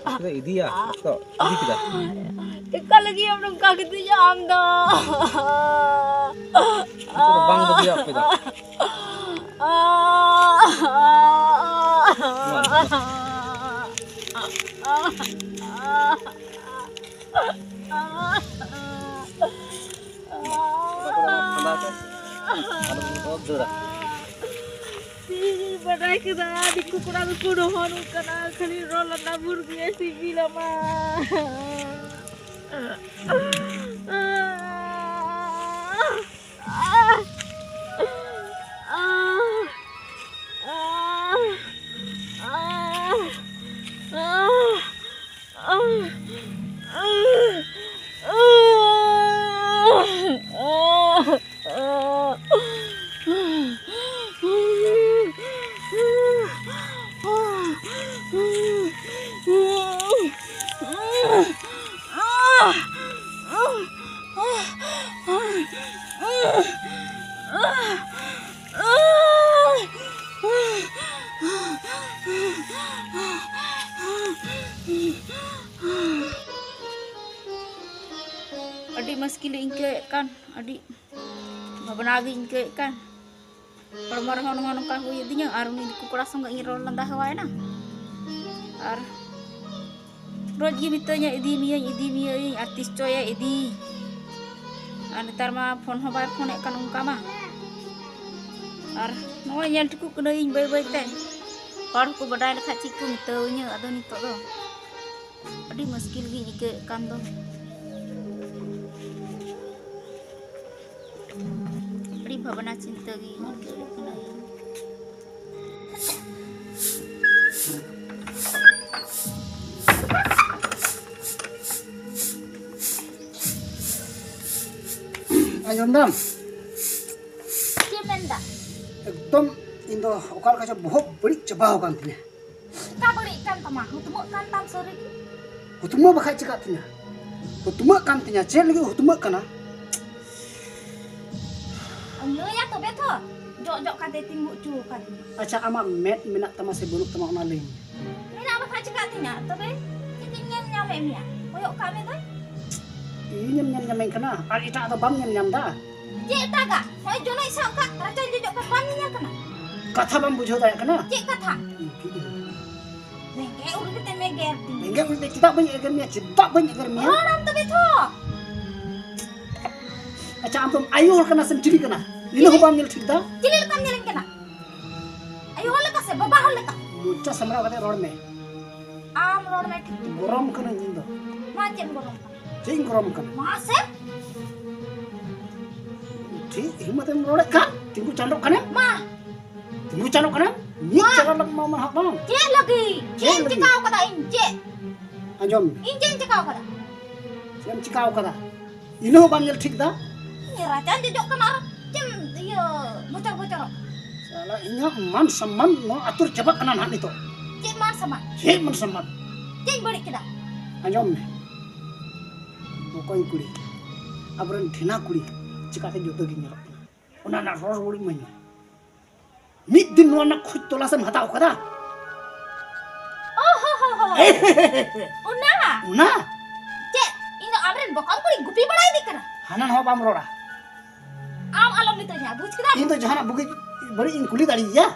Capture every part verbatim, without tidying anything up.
ᱟᱯᱮ ᱫᱚ ᱤᱫᱤᱭᱟ, ᱛᱚ ᱤᱫᱤ ᱠᱮᱫᱟ᱾ ᱪᱮᱠᱟ ᱞᱟᱹᱜᱤᱫ ᱮᱢ ᱱᱚᱝᱠᱟ ᱠᱤᱫᱤᱧᱟ ᱟᱢ ᱫᱚ? ᱟᱯᱮ ᱫᱚ ᱵᱟᱝ ᱵᱟᱹᱜᱤᱭᱟ ᱟᱯᱮ ᱫᱚ᱾ ᱱᱚᱣᱟ, ᱱᱚᱣᱟ᱾ ᱤᱧ ᱵᱟᱰᱟᱭ ᱠᱮᱫᱟ, ᱫᱤᱠᱩ ᱠᱚᱲᱟ ᱫᱚᱠᱚ ᱰᱚᱦᱚᱱᱚᱜ ᱠᱟᱱᱟ, ᱠᱷᱟᱹᱞᱤ ᱨᱚᱲ ᱞᱟᱸᱫᱟ ᱵᱷᱳᱨ ᱜᱮ ᱥᱤᱵᱤᱞᱟᱢᱟ᱾ ᱟᱹᱰᱤ ᱢᱩᱥᱠᱤᱞ ᱤᱧ ᱟᱹᱭᱠᱟᱹᱣᱮᱫ ᱠᱟᱱ, ᱟᱹᱰᱤ ᱵᱷᱟᱵᱽᱱᱟ ᱜᱤᱧ ᱟᱹᱭᱠᱟᱹᱣᱮᱫ ᱠᱟᱱ᱾ ᱦᱚᱲᱢᱚ ᱨᱮᱦᱚᱸ ᱱᱚᱜᱼᱚ ᱱᱚᱝᱠᱟ ᱦᱩᱭ ᱟᱹᱫᱤᱧᱟ ᱟᱨ ᱩᱱᱤ ᱫᱤᱠᱩ ᱠᱚᱲᱟ ᱥᱚᱸᱜᱮ ᱤᱧ ᱨᱚᱲ ᱞᱟᱸᱫᱟ ᱦᱮᱣᱟᱭᱮᱱᱟ᱾ ᱟᱨ ᱨᱳᱡᱽ ᱜᱮ ᱢᱤᱛᱟᱹᱧᱟ, "ᱤᱫᱤ ᱢᱤᱭᱟᱹᱧ, ᱤᱫᱤ ᱢᱤᱭᱟᱹᱧ", ᱟᱨ ᱛᱤᱥ ᱪᱚᱭᱮ ᱤᱫᱤ᱾ ᱟᱨ ᱱᱮᱛᱟᱨ ᱢᱟ ᱯᱷᱳᱱ ᱦᱚᱸ ᱵᱟᱭ ᱯᱷᱳᱱᱮᱫ ᱠᱟᱱ ᱚᱱᱠᱟ ᱢᱟ᱾ ᱟᱨ ᱱᱚᱜᱼᱚᱭ ᱧᱮᱞ ᱴᱷᱤᱠᱚᱜ ᱠᱟᱹᱱᱟᱹᱧ ᱵᱟᱹᱭ ᱵᱟᱹᱭ ᱛᱮ᱾ ᱦᱚᱲ ᱦᱚᱸᱠᱚ ᱵᱟᱰᱟᱭ ᱞᱮᱠᱷᱟᱡ ᱪᱮᱫ ᱠᱚ ᱢᱮᱛᱟᱹᱣᱟᱹᱧᱟ ᱟᱫᱚ ᱱᱤᱛᱚᱜ ᱫᱚ᱾ ᱟᱹᱰᱤ ᱢᱩᱥᱠᱤᱞ ᱜᱤᱧ ᱟᱹᱭᱠᱟᱹᱣᱮᱫ ᱠᱟᱱ ᱫᱚ᱾ ᱟᱹᱰᱤ ᱵᱷᱟᱵᱽᱱᱟ ᱪᱤᱱᱛᱟᱹ ᱜᱤᱧ ᱟᱹᱭᱠᱟᱹᱣᱮᱫ ᱠᱟᱱᱟ᱾ ᱟᱸᱡᱚᱢ ᱫᱟᱢ? ᱪᱮᱫ ᱢᱮᱱᱫᱟ? ᱮᱠᱫᱚᱢ ᱤᱧ ᱫᱚ ᱚᱠᱟ ᱞᱮᱠᱟ ᱪᱚ ᱵᱚᱦᱚᱜ ᱵᱟᱹᱲᱤᱡ ᱪᱟᱵᱟᱣ ᱟᱠᱟᱱ ᱛᱤᱧᱟ᱾ ᱪᱮᱠᱟ ᱵᱟᱹᱲᱤᱡ ᱠᱟᱱ ᱛᱟᱢᱟ? ᱦᱩᱛᱢᱟᱹᱜ ᱠᱟᱱ ᱛᱟᱢ ᱥᱟᱹᱨᱤ ᱜᱮ᱾ ᱦᱩᱛᱢᱟᱹ ᱵᱟᱠᱷᱟᱡ ᱪᱮᱠᱟᱜ ᱛᱤᱧᱟ? ᱦᱩᱛᱢᱟᱹᱜ ᱠᱟᱱ ᱛᱤᱧᱟ, ᱪᱮᱫ ᱞᱟᱹᱜᱤᱫ ᱦᱩᱛᱢᱟᱹᱜ ᱠᱟᱱᱟ? ᱞᱟᱹᱭᱟ ᱛᱚᱵᱮ ᱛᱚ, ᱡᱚᱜ ᱡᱚᱜ ᱠᱟᱛᱮ ᱛᱤᱸᱜᱩ ᱦᱚᱪᱚ ᱟᱠᱟᱫᱤᱧᱟ᱾ ᱟᱪᱪᱷᱟ, ᱟᱢᱟᱜ ᱢᱮᱫ ᱢᱮᱱᱟᱜ ᱛᱟᱢᱟ ᱥᱮ ᱵᱟᱹᱱᱩᱜ ᱛᱟᱢᱟ, ᱚᱱᱟ ᱞᱟᱹᱭ ᱢᱮ᱾ ᱢᱮᱱᱟᱜ ᱵᱟᱠᱷᱟᱱ ᱪᱤᱠᱟᱹ ᱛᱤᱧᱟ? ᱛᱚᱵᱮ ᱪᱮᱫ ᱤᱧ ᱧᱮᱞ ᱧᱟᱢᱮᱫ ᱢᱮᱭᱟ? ᱠᱚᱭᱚᱜ ᱠᱟᱜ ᱢᱮ ᱫᱚ᱾ ᱤᱧᱮᱢ ᱧᱮᱞ ᱧᱟᱢᱮᱧ ᱠᱟᱱᱟ ᱟᱨ ᱮᱴᱟᱜ ᱫᱚ ᱵᱟᱢ ᱧᱮᱞ ᱧᱟᱢ ᱮᱫᱟ? ᱪᱮᱫ ᱮᱴᱟᱜᱟᱜ? ᱱᱚᱜᱼᱚᱭ ᱡᱚᱱᱚᱜ ᱥᱟᱵ ᱠᱟᱜ ᱨᱟᱪᱟᱧ ᱡᱚᱡᱚᱜ ᱠᱟᱱ ᱵᱟᱢ ᱧᱮᱧᱮᱞ ᱠᱟᱱᱟ? ᱠᱟᱛᱷᱟ ᱵᱟᱢ ᱵᱩᱡᱷᱟᱹᱣ ᱫᱟᱲᱮᱭᱟᱜ ᱠᱟᱱᱟ? ᱪᱮᱫ ᱠᱟᱛᱷᱟ? ᱨᱮᱸᱜᱮᱡ ᱩᱨᱤᱡ ᱠᱟᱛᱮ ᱢᱮ ᱜᱮᱨ ᱛᱤᱧ᱾ ᱨᱮᱸᱜᱮᱡ ᱩᱨᱤᱡ ᱛᱮ ᱪᱮᱫᱟᱜ ᱵᱟᱹᱧ ᱮᱜᱮᱨ ᱢᱮᱭᱟ? ᱪᱮᱫᱟᱜ ᱵᱟᱹᱧ ᱮᱜᱮᱨ ᱢᱮᱭᱟ? ᱨᱚᱲᱟᱢ ᱛᱚᱵᱮ ᱛᱷᱚ᱾ ᱟᱪᱪᱷᱟ, ᱟᱢ ᱫᱚᱢ ᱟᱭᱳ ᱦᱚᱲ ᱠᱟᱱᱟ ᱥᱮᱢ ᱪᱤᱞᱤ ᱠᱟᱱᱟ? ᱤᱱᱟᱹ ᱦᱚᱸ ᱵᱟᱢ ᱧᱮᱞ ᱴᱷᱤᱠ ᱫᱟ? ᱪᱤᱞᱤ ᱞᱮᱠᱟᱢ ᱧᱮᱞᱤᱧ ᱠᱟᱱᱟ? ᱟᱭᱳ ᱦᱚᱲ ᱞᱮᱠᱟ ᱥᱮ ᱵᱟᱵᱟ ᱦᱚᱲ ᱞᱮᱠᱟ? ᱢᱚᱪᱟ ᱥᱟᱢᱵᱲᱟᱣ ᱠᱟᱛᱮ ᱨᱚᱲ ᱢᱮ᱾ ᱟᱢ ᱨᱚᱲ ᱢᱮ ᱴᱷᱤᱠ ᱴᱷᱤᱠ᱾ ᱜᱚᱨᱚᱢ ᱠᱟᱹᱱᱟᱹᱧ ᱤᱧ ᱫᱚ᱾ ᱢᱟ ᱪᱮᱫ ᱮᱢ ᱜᱚᱨᱚᱢ ᱠᱟᱱᱟ? ᱪᱮᱫ ᱤᱧ ᱜᱚᱨᱚᱢ ᱠᱟᱱᱟ? ᱢᱟ ᱥᱮ᱾ ᱴᱷᱤᱠ ᱦᱤᱢᱟᱹᱛᱮᱢ ᱨᱚᱲᱮᱫ ᱠᱷᱟᱱ ᱛᱤᱸᱜᱩ ᱪᱟᱸᱫᱚᱜ ᱠᱟᱱᱟ᱾ ᱢᱟ᱾ ᱛᱤᱸᱜᱩ ᱪᱟᱸᱫᱚᱜ ᱠᱟᱱᱟ᱾ ᱢᱤᱫ ᱢᱟ᱾ ᱪᱟᱸᱫᱚ ᱞᱟᱜ ᱢᱟ ᱢᱟ ᱦᱟᱸᱜ ᱵᱟᱝ᱾ ᱪᱮᱫ ᱞᱟᱹᱜᱤᱫ? ᱪᱮᱫ ᱪᱮᱫ ᱤᱧ ᱞᱟᱹᱜᱤᱫ? ᱪᱤᱠᱟᱹᱣ ᱠᱟᱫᱟ ᱤᱧ? ᱪᱮᱫ? ᱟᱸᱡᱚᱢ ᱢᱮ᱾ ᱤᱧ ᱪᱮᱫ ᱤᱧ ᱪᱤᱠᱟᱹᱣ ᱠᱟᱫᱟ? ᱪᱮᱫ ᱮᱢ ᱪᱤᱠᱟᱹᱣ ᱠᱟᱫᱟ? ᱤᱱᱟᱹ ᱦᱚᱸ ᱵᱟᱢ ᱧᱮᱞ ᱴᱷᱤᱠ ᱫᱟ? ᱤᱧ ᱨᱟᱪᱟᱧ ᱡᱚᱡᱚᱜ ᱠᱟᱱᱟ ᱟᱨ ᱪᱮᱫ ᱮᱢ ᱤᱭᱟᱹ ᱵᱚᱪᱚᱨ ᱵᱚᱪᱚᱨᱚᱜ? ᱥᱟᱞᱟ ᱤᱧᱟᱹᱜ ᱢᱟᱱ ᱥᱚᱢᱢᱟᱱ ᱱᱚᱣᱟ ᱟᱹᱛᱩ ᱨᱮ ᱪᱟᱵᱟᱜ ᱠᱟᱱᱟ ᱱᱟᱦᱟᱜ ᱱᱤᱛᱚᱜ᱾ ᱪᱮᱫ ᱢᱟᱱ ᱥᱚᱢᱢᱟᱱ? ᱪᱮᱫ ᱢᱟᱱ ᱥᱚᱢᱢᱟᱱ? ᱪᱮᱫ ᱤᱧ ᱵᱟᱹᱲᱤᱡ ᱠᱮᱫᱟ? ᱟᱸᱡᱚᱢ ᱢᱮ, ᱵᱚᱠᱚᱧ ᱠᱩᱲᱤ, ᱟᱵᱚᱨᱮᱱ ᱰᱷᱮᱱᱟ ᱠᱩᱲᱤ ᱪᱤᱠᱟᱛᱮ ᱡᱩᱫᱟᱹ ᱜᱮ ᱧᱮᱞᱚᱜ ᱠᱟᱱᱟ, ᱚᱱᱟ ᱨᱮᱱᱟᱜ ᱨᱚᱲ ᱨᱩᱣᱟᱹᱲ ᱤᱢᱟᱹᱧ ᱢᱮ᱾ ᱢᱤᱫ ᱫᱤᱱ ᱱᱚᱣᱟ ᱨᱮᱱᱟᱜ ᱠᱷᱚᱡᱽ ᱛᱚᱞᱟᱥ ᱮᱢ ᱦᱟᱛᱟᱣ ᱠᱟᱫᱟ? ᱚ ᱦᱚ ᱦᱚ ᱦᱚ᱾ ᱚᱱᱟ? ᱚᱱᱟ? ᱪᱮᱫ? ᱤᱧ ᱫᱚ ᱟᱢᱨᱮᱱ ᱵᱚᱠᱚᱢ ᱠᱩᱲᱤ ᱜᱩᱯᱤ ᱵᱟᱲᱟᱭ ᱤᱫᱤ ᱠᱟᱱᱟ? ᱦᱟᱱᱟ ᱱᱟᱣᱟ ᱵᱟᱢ ᱨᱚᱲᱟ᱾ ᱟᱢ ᱟᱞᱚᱢ ᱢᱮᱛᱟᱹᱧᱟ, ᱵᱩᱡᱽ ᱠᱮᱫᱟᱢ? ᱤᱧ ᱫᱚ ᱡᱟᱦᱟᱱᱟᱜ ᱵᱩᱜᱤ ᱵᱟᱹᱲᱤᱡ ᱤᱧ ᱠᱩᱞᱤ ᱫᱟᱲᱮᱭᱟᱭᱟ?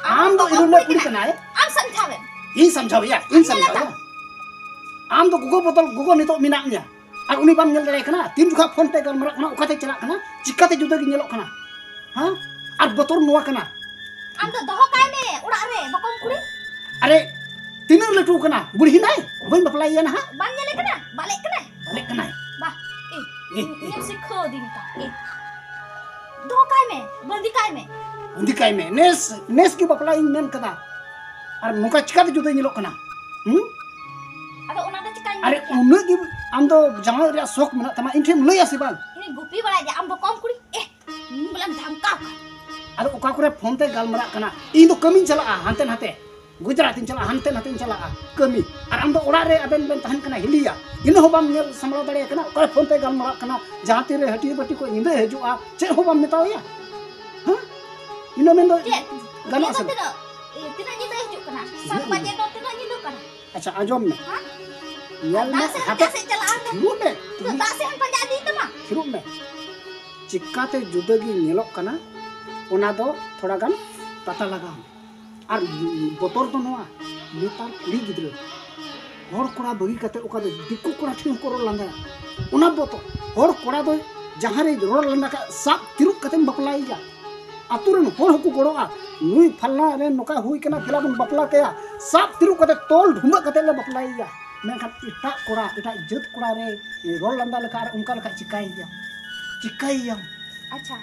ᱟᱢ ᱫᱚ ᱵᱚᱠᱚᱢ ᱤᱨᱩᱞ ᱨᱮ ᱠᱩᱲᱤ ᱠᱩᱲᱤ ᱠᱟᱱᱟᱭ᱾ ᱠᱟᱱᱟᱭ᱾ ᱟᱢ ᱥᱟᱢᱡᱷᱟᱣ ᱮᱢ᱾ ᱤᱧ ᱥᱟᱢᱡᱷᱟᱣ ᱮᱭᱟ, ᱤᱧ ᱟᱢ ᱧᱮᱞ ᱥᱟᱢᱡᱷᱟᱣ ᱮᱭᱟ᱾ ᱛᱟᱢ᱾ ᱟᱢ ᱫᱚ ᱜᱚᱜᱚ ᱵᱚᱫᱚᱞ ᱜᱚᱜᱚ ᱱᱤᱛᱚᱜ ᱢᱮᱱᱟᱜ ᱢᱮᱭᱟ᱾ ᱟᱨ ᱩᱱᱤ ᱵᱟᱢ ᱧᱮᱞ ᱫᱟᱲᱮᱭᱟᱭ ᱠᱟᱱᱟ? ᱛᱤᱱ ᱡᱚᱠᱷᱟᱜ ᱯᱷᱳᱱ ᱛᱮ ᱜᱟᱞᱢᱟᱨᱟᱜ ᱠᱟᱱᱟ, ᱚᱠᱟᱛᱮ ᱪᱟᱞᱟᱜ ᱠᱟᱱᱟ, ᱪᱤᱠᱟᱛᱮ ᱡᱩᱫᱟᱹ ᱜᱮ ᱧᱮᱞᱚᱜ ᱠᱟᱱᱟ? ᱦᱮᱸ? ᱟᱨ ᱵᱚᱛᱚᱨ ᱱᱚᱣᱟ ᱠᱟᱱᱟ᱾ ᱟᱢ ᱫᱚ ᱫᱚᱦᱚ ᱠᱟᱭ ᱢᱮ ᱚᱲᱟᱜ ᱨᱮ, ᱵᱚᱠᱚᱢ ᱠᱩᱲᱤ᱾ ᱟᱨᱮ, ᱛᱤᱱᱟᱹᱜ ᱞᱟᱹᱴᱩ ᱠᱟᱱᱟ? ᱵᱩᱲᱦᱤ ᱱᱟᱭ? ᱵᱟᱹᱧ ᱵᱟᱯᱞᱟᱭᱮᱭᱟ ᱱᱟᱦᱟᱜ᱾ ᱵᱟᱢ ᱧᱮᱞᱮ ᱠᱟᱱᱟ? ᱵᱟᱞᱮᱜ ᱠᱟᱱᱟᱭ᱾ ᱵᱟᱞᱮᱜ ᱠᱟᱱᱟᱭ᱾ ᱵᱟ, ᱮ, ᱮ, ᱮ, ᱤᱧᱮᱢ ᱮ᱾ ᱥᱤᱠᱷᱟᱹᱣ ᱫᱤᱧ ᱠᱟᱱ, ᱮ᱾ ᱫᱚᱦᱚ ᱠᱟᱭ ᱢᱮ, ᱵᱟᱸᱫᱤ ᱠᱟᱭ ᱢᱮ᱾ ᱵᱟᱸᱫᱤ ᱠᱟᱭ ᱢᱮ᱾ ᱱᱮᱥ, ᱱᱮᱥ ᱜᱮ ᱵᱟᱯᱞᱟ ᱤᱧ ᱢᱮᱱ ᱠᱟᱫᱟ᱾ ᱟᱨ ᱱᱚᱝᱠᱟ ᱪᱤᱠᱟᱛᱮ ᱡᱩᱫᱟᱹ ᱧᱮᱞᱚᱜ ᱠᱟᱱᱟ? ᱦᱩᱸ? ᱟᱫᱚ ᱚᱱᱟ ᱫᱚ ᱪᱤᱠᱟᱹᱧ ᱟᱨᱮ, ᱢᱮᱱ ᱠᱮᱭᱟ? ᱩᱱᱟᱹᱜ ᱜᱮ ᱟᱢ ᱫᱚ ᱡᱟᱶᱟᱭ ᱨᱮᱭᱟᱜ ᱥᱚᱠ ᱢᱮᱱᱟᱜ ᱛᱟᱢᱟ, ᱤᱧ ᱴᱷᱮᱱ ᱮᱢ ᱞᱟᱹᱭᱟ ᱥᱮ ᱵᱟᱝ? ᱤᱧ ᱜᱩᱯᱤ ᱵᱟᱲᱟᱭ ᱜᱮᱭᱟ, ᱟᱢ ᱵᱚᱠᱚᱢ ᱠᱩᱲᱤ, ᱮ, ᱤᱧ ᱵᱚᱞᱮᱢ ᱫᱷᱟᱢᱠᱟᱣ ᱠᱟᱱ᱾ ᱟᱫᱚ ᱚᱠᱟ ᱠᱚᱨᱮ ᱯᱷᱳᱱ ᱛᱮ ᱜᱟᱞᱢᱟᱨᱟᱜ ᱠᱟᱱᱟ? ᱤᱧ ᱫᱚ ᱠᱟᱹᱢᱤᱧ ᱪᱟᱞᱟᱜᱼᱟ ᱦᱟᱱᱛᱮ ᱱᱟᱛᱮ, ᱜᱩᱡᱽᱨᱟᱴ ᱤᱧ ᱪᱟᱞᱟᱜᱼᱟ, ᱦᱟᱱᱛᱮ ᱱᱟᱛᱮᱧ ᱪᱟᱞᱟᱜᱼᱟ ᱠᱟᱹᱢᱤ, ᱟᱨ ᱟᱢ ᱫᱚ ᱚᱲᱟᱜ ᱨᱮ ᱟᱵᱮᱱ ᱵᱮᱱ ᱛᱟᱦᱮᱱ ᱠᱟᱱᱟ ᱦᱤᱞᱤᱭᱟ, ᱤᱱᱟᱹ ᱦᱚᱸ ᱵᱟᱢ ᱧᱮᱞ ᱥᱟᱢᱵᱲᱟᱣ ᱫᱟᱲᱮᱭᱟᱜ ᱠᱟᱱᱟ᱾ ᱚᱠᱟ ᱨᱮ ᱯᱷᱳᱱ ᱛᱮ ᱜᱟᱞᱢᱟᱨᱟᱜ ᱠᱟᱱᱟ, ᱡᱟᱦᱟᱸ ᱛᱤᱨᱮ ᱦᱟᱹᱴᱤᱭᱟᱹ ᱵᱟᱹᱴᱤ ᱠᱚ ᱧᱤᱫᱟᱹ ᱦᱤᱡᱩᱜᱼᱟ, ᱪᱮᱫ ᱦᱚᱸ ᱵᱟᱢ ᱢᱮᱛᱟᱣᱟᱭᱟ? ᱦᱮᱸ? ᱤᱱᱟᱹ ᱢᱮᱱᱫᱚ ᱪᱮᱫ? ᱜᱟᱱᱚᱜ ᱤᱭᱟᱹ ᱫᱚ ᱥᱮ ᱵᱟᱝ? ᱛᱤᱱᱟᱹᱜ, ᱤᱭᱟᱹ, ᱛᱤᱱᱟᱹᱜ ᱧᱤᱫᱟᱹ ᱦᱤᱡᱩᱜ ᱠᱟᱱᱟ? ᱥᱟᱛ ᱵᱟᱡᱮ ᱫᱚ ᱛᱤᱱᱟᱹᱜ ᱧᱤᱫᱟᱹ ᱠᱟᱱᱟ? ᱟᱪᱪᱷᱟ, ᱟᱸᱡᱚᱢ ᱢᱮ᱾ ᱦᱮᱸ? ᱧᱮᱞ ᱢᱮ, ᱫᱟᱜ ᱥᱮᱫ, ᱦᱟᱯᱮ᱾ ᱫᱟᱜ ᱥᱮᱫ ᱪᱟᱞᱟᱜ ᱟᱢ᱾ ᱛᱷᱤᱨᱚᱜ ᱢᱮ᱾ ᱫᱟᱜ ᱥᱮᱫ ᱮᱢ ᱯᱟᱸᱡᱟ ᱤᱫᱤᱭ ᱛᱟᱢᱟ? ᱛᱷᱤᱨᱚᱜ ᱢᱮ᱾ ᱪᱤᱠᱟᱛᱮ ᱡᱩᱫᱟᱹ ᱜᱮ ᱧᱮᱞᱚᱜ ᱠᱟᱱᱟ, ᱚᱱᱟ ᱫᱚ ᱛᱷᱚᱲᱟ ᱜᱟᱱ ᱯᱟᱛᱟ ᱞᱟᱜᱟᱣ ᱢᱮ᱾ ᱟᱨ ᱵᱚᱛᱚᱨ ᱫᱚ ᱱᱚᱣᱟ, ᱱᱮᱛᱟᱨ ᱠᱩᱲᱤ ᱜᱤᱫᱽᱨᱟᱹ ᱦᱚᱲ ᱠᱚᱲᱟ ᱵᱟᱹᱜᱤ ᱠᱟᱛᱮ ᱚᱠᱟ ᱫᱚ ᱫᱤᱠᱩ ᱠᱚᱲᱟ ᱴᱷᱮᱱ ᱦᱚᱸᱠᱚ ᱨᱚᱲ ᱞᱟᱸᱫᱟᱭᱟ᱾ ᱚᱱᱟ ᱵᱚᱛᱚᱨ, ᱦᱚᱲ ᱠᱚᱲᱟ ᱫᱚ ᱡᱟᱦᱟᱸ ᱨᱮ ᱨᱚᱲ ᱞᱟᱸᱫᱟ ᱠᱟᱜ, ᱥᱟᱵ ᱛᱤᱨᱩᱵ ᱠᱟᱛᱮᱢ ᱵᱟᱯᱞᱟᱭᱮᱭᱟ᱾ ᱟᱛᱳ ᱨᱮᱱ ᱦᱚᱲ ᱦᱚᱸᱠᱚ ᱜᱚᱲᱚᱜᱼᱟ, "ᱱᱩᱭ ᱯᱷᱟᱞᱱᱟ ᱨᱮ ᱱᱚᱝᱠᱟ ᱦᱩᱭ ᱠᱟᱱᱟ, ᱫᱮᱞᱟ ᱵᱚᱱ ᱵᱟᱯᱞᱟ ᱠᱟᱭᱟ", ᱥᱟᱵ ᱛᱤᱨᱩᱵ ᱠᱟᱛᱮ ᱛᱚᱞ ᱰᱷᱩᱢᱵᱟᱹᱜ ᱠᱟᱛᱮ ᱞᱮ ᱵᱟᱯᱞᱟᱭᱮᱭᱟ᱾ ᱢᱮᱱᱠᱷᱟᱱ ᱮᱴᱟᱜ ᱠᱚᱲᱟ, ᱮᱴᱟᱜ ᱡᱟᱹᱛ ᱠᱚᱲᱟ ᱨᱮ ᱨᱚᱲ ᱞᱟᱸᱫᱟ ᱞᱮᱠᱷᱟᱱ ᱟᱨ ᱚᱱᱠᱟ ᱞᱮᱠᱷᱟᱱ ᱪᱤᱠᱟᱹᱭᱮᱭᱟ? ᱪᱤᱠᱟᱹᱭᱮᱭᱟᱢ? ᱟᱪᱪᱷᱟ,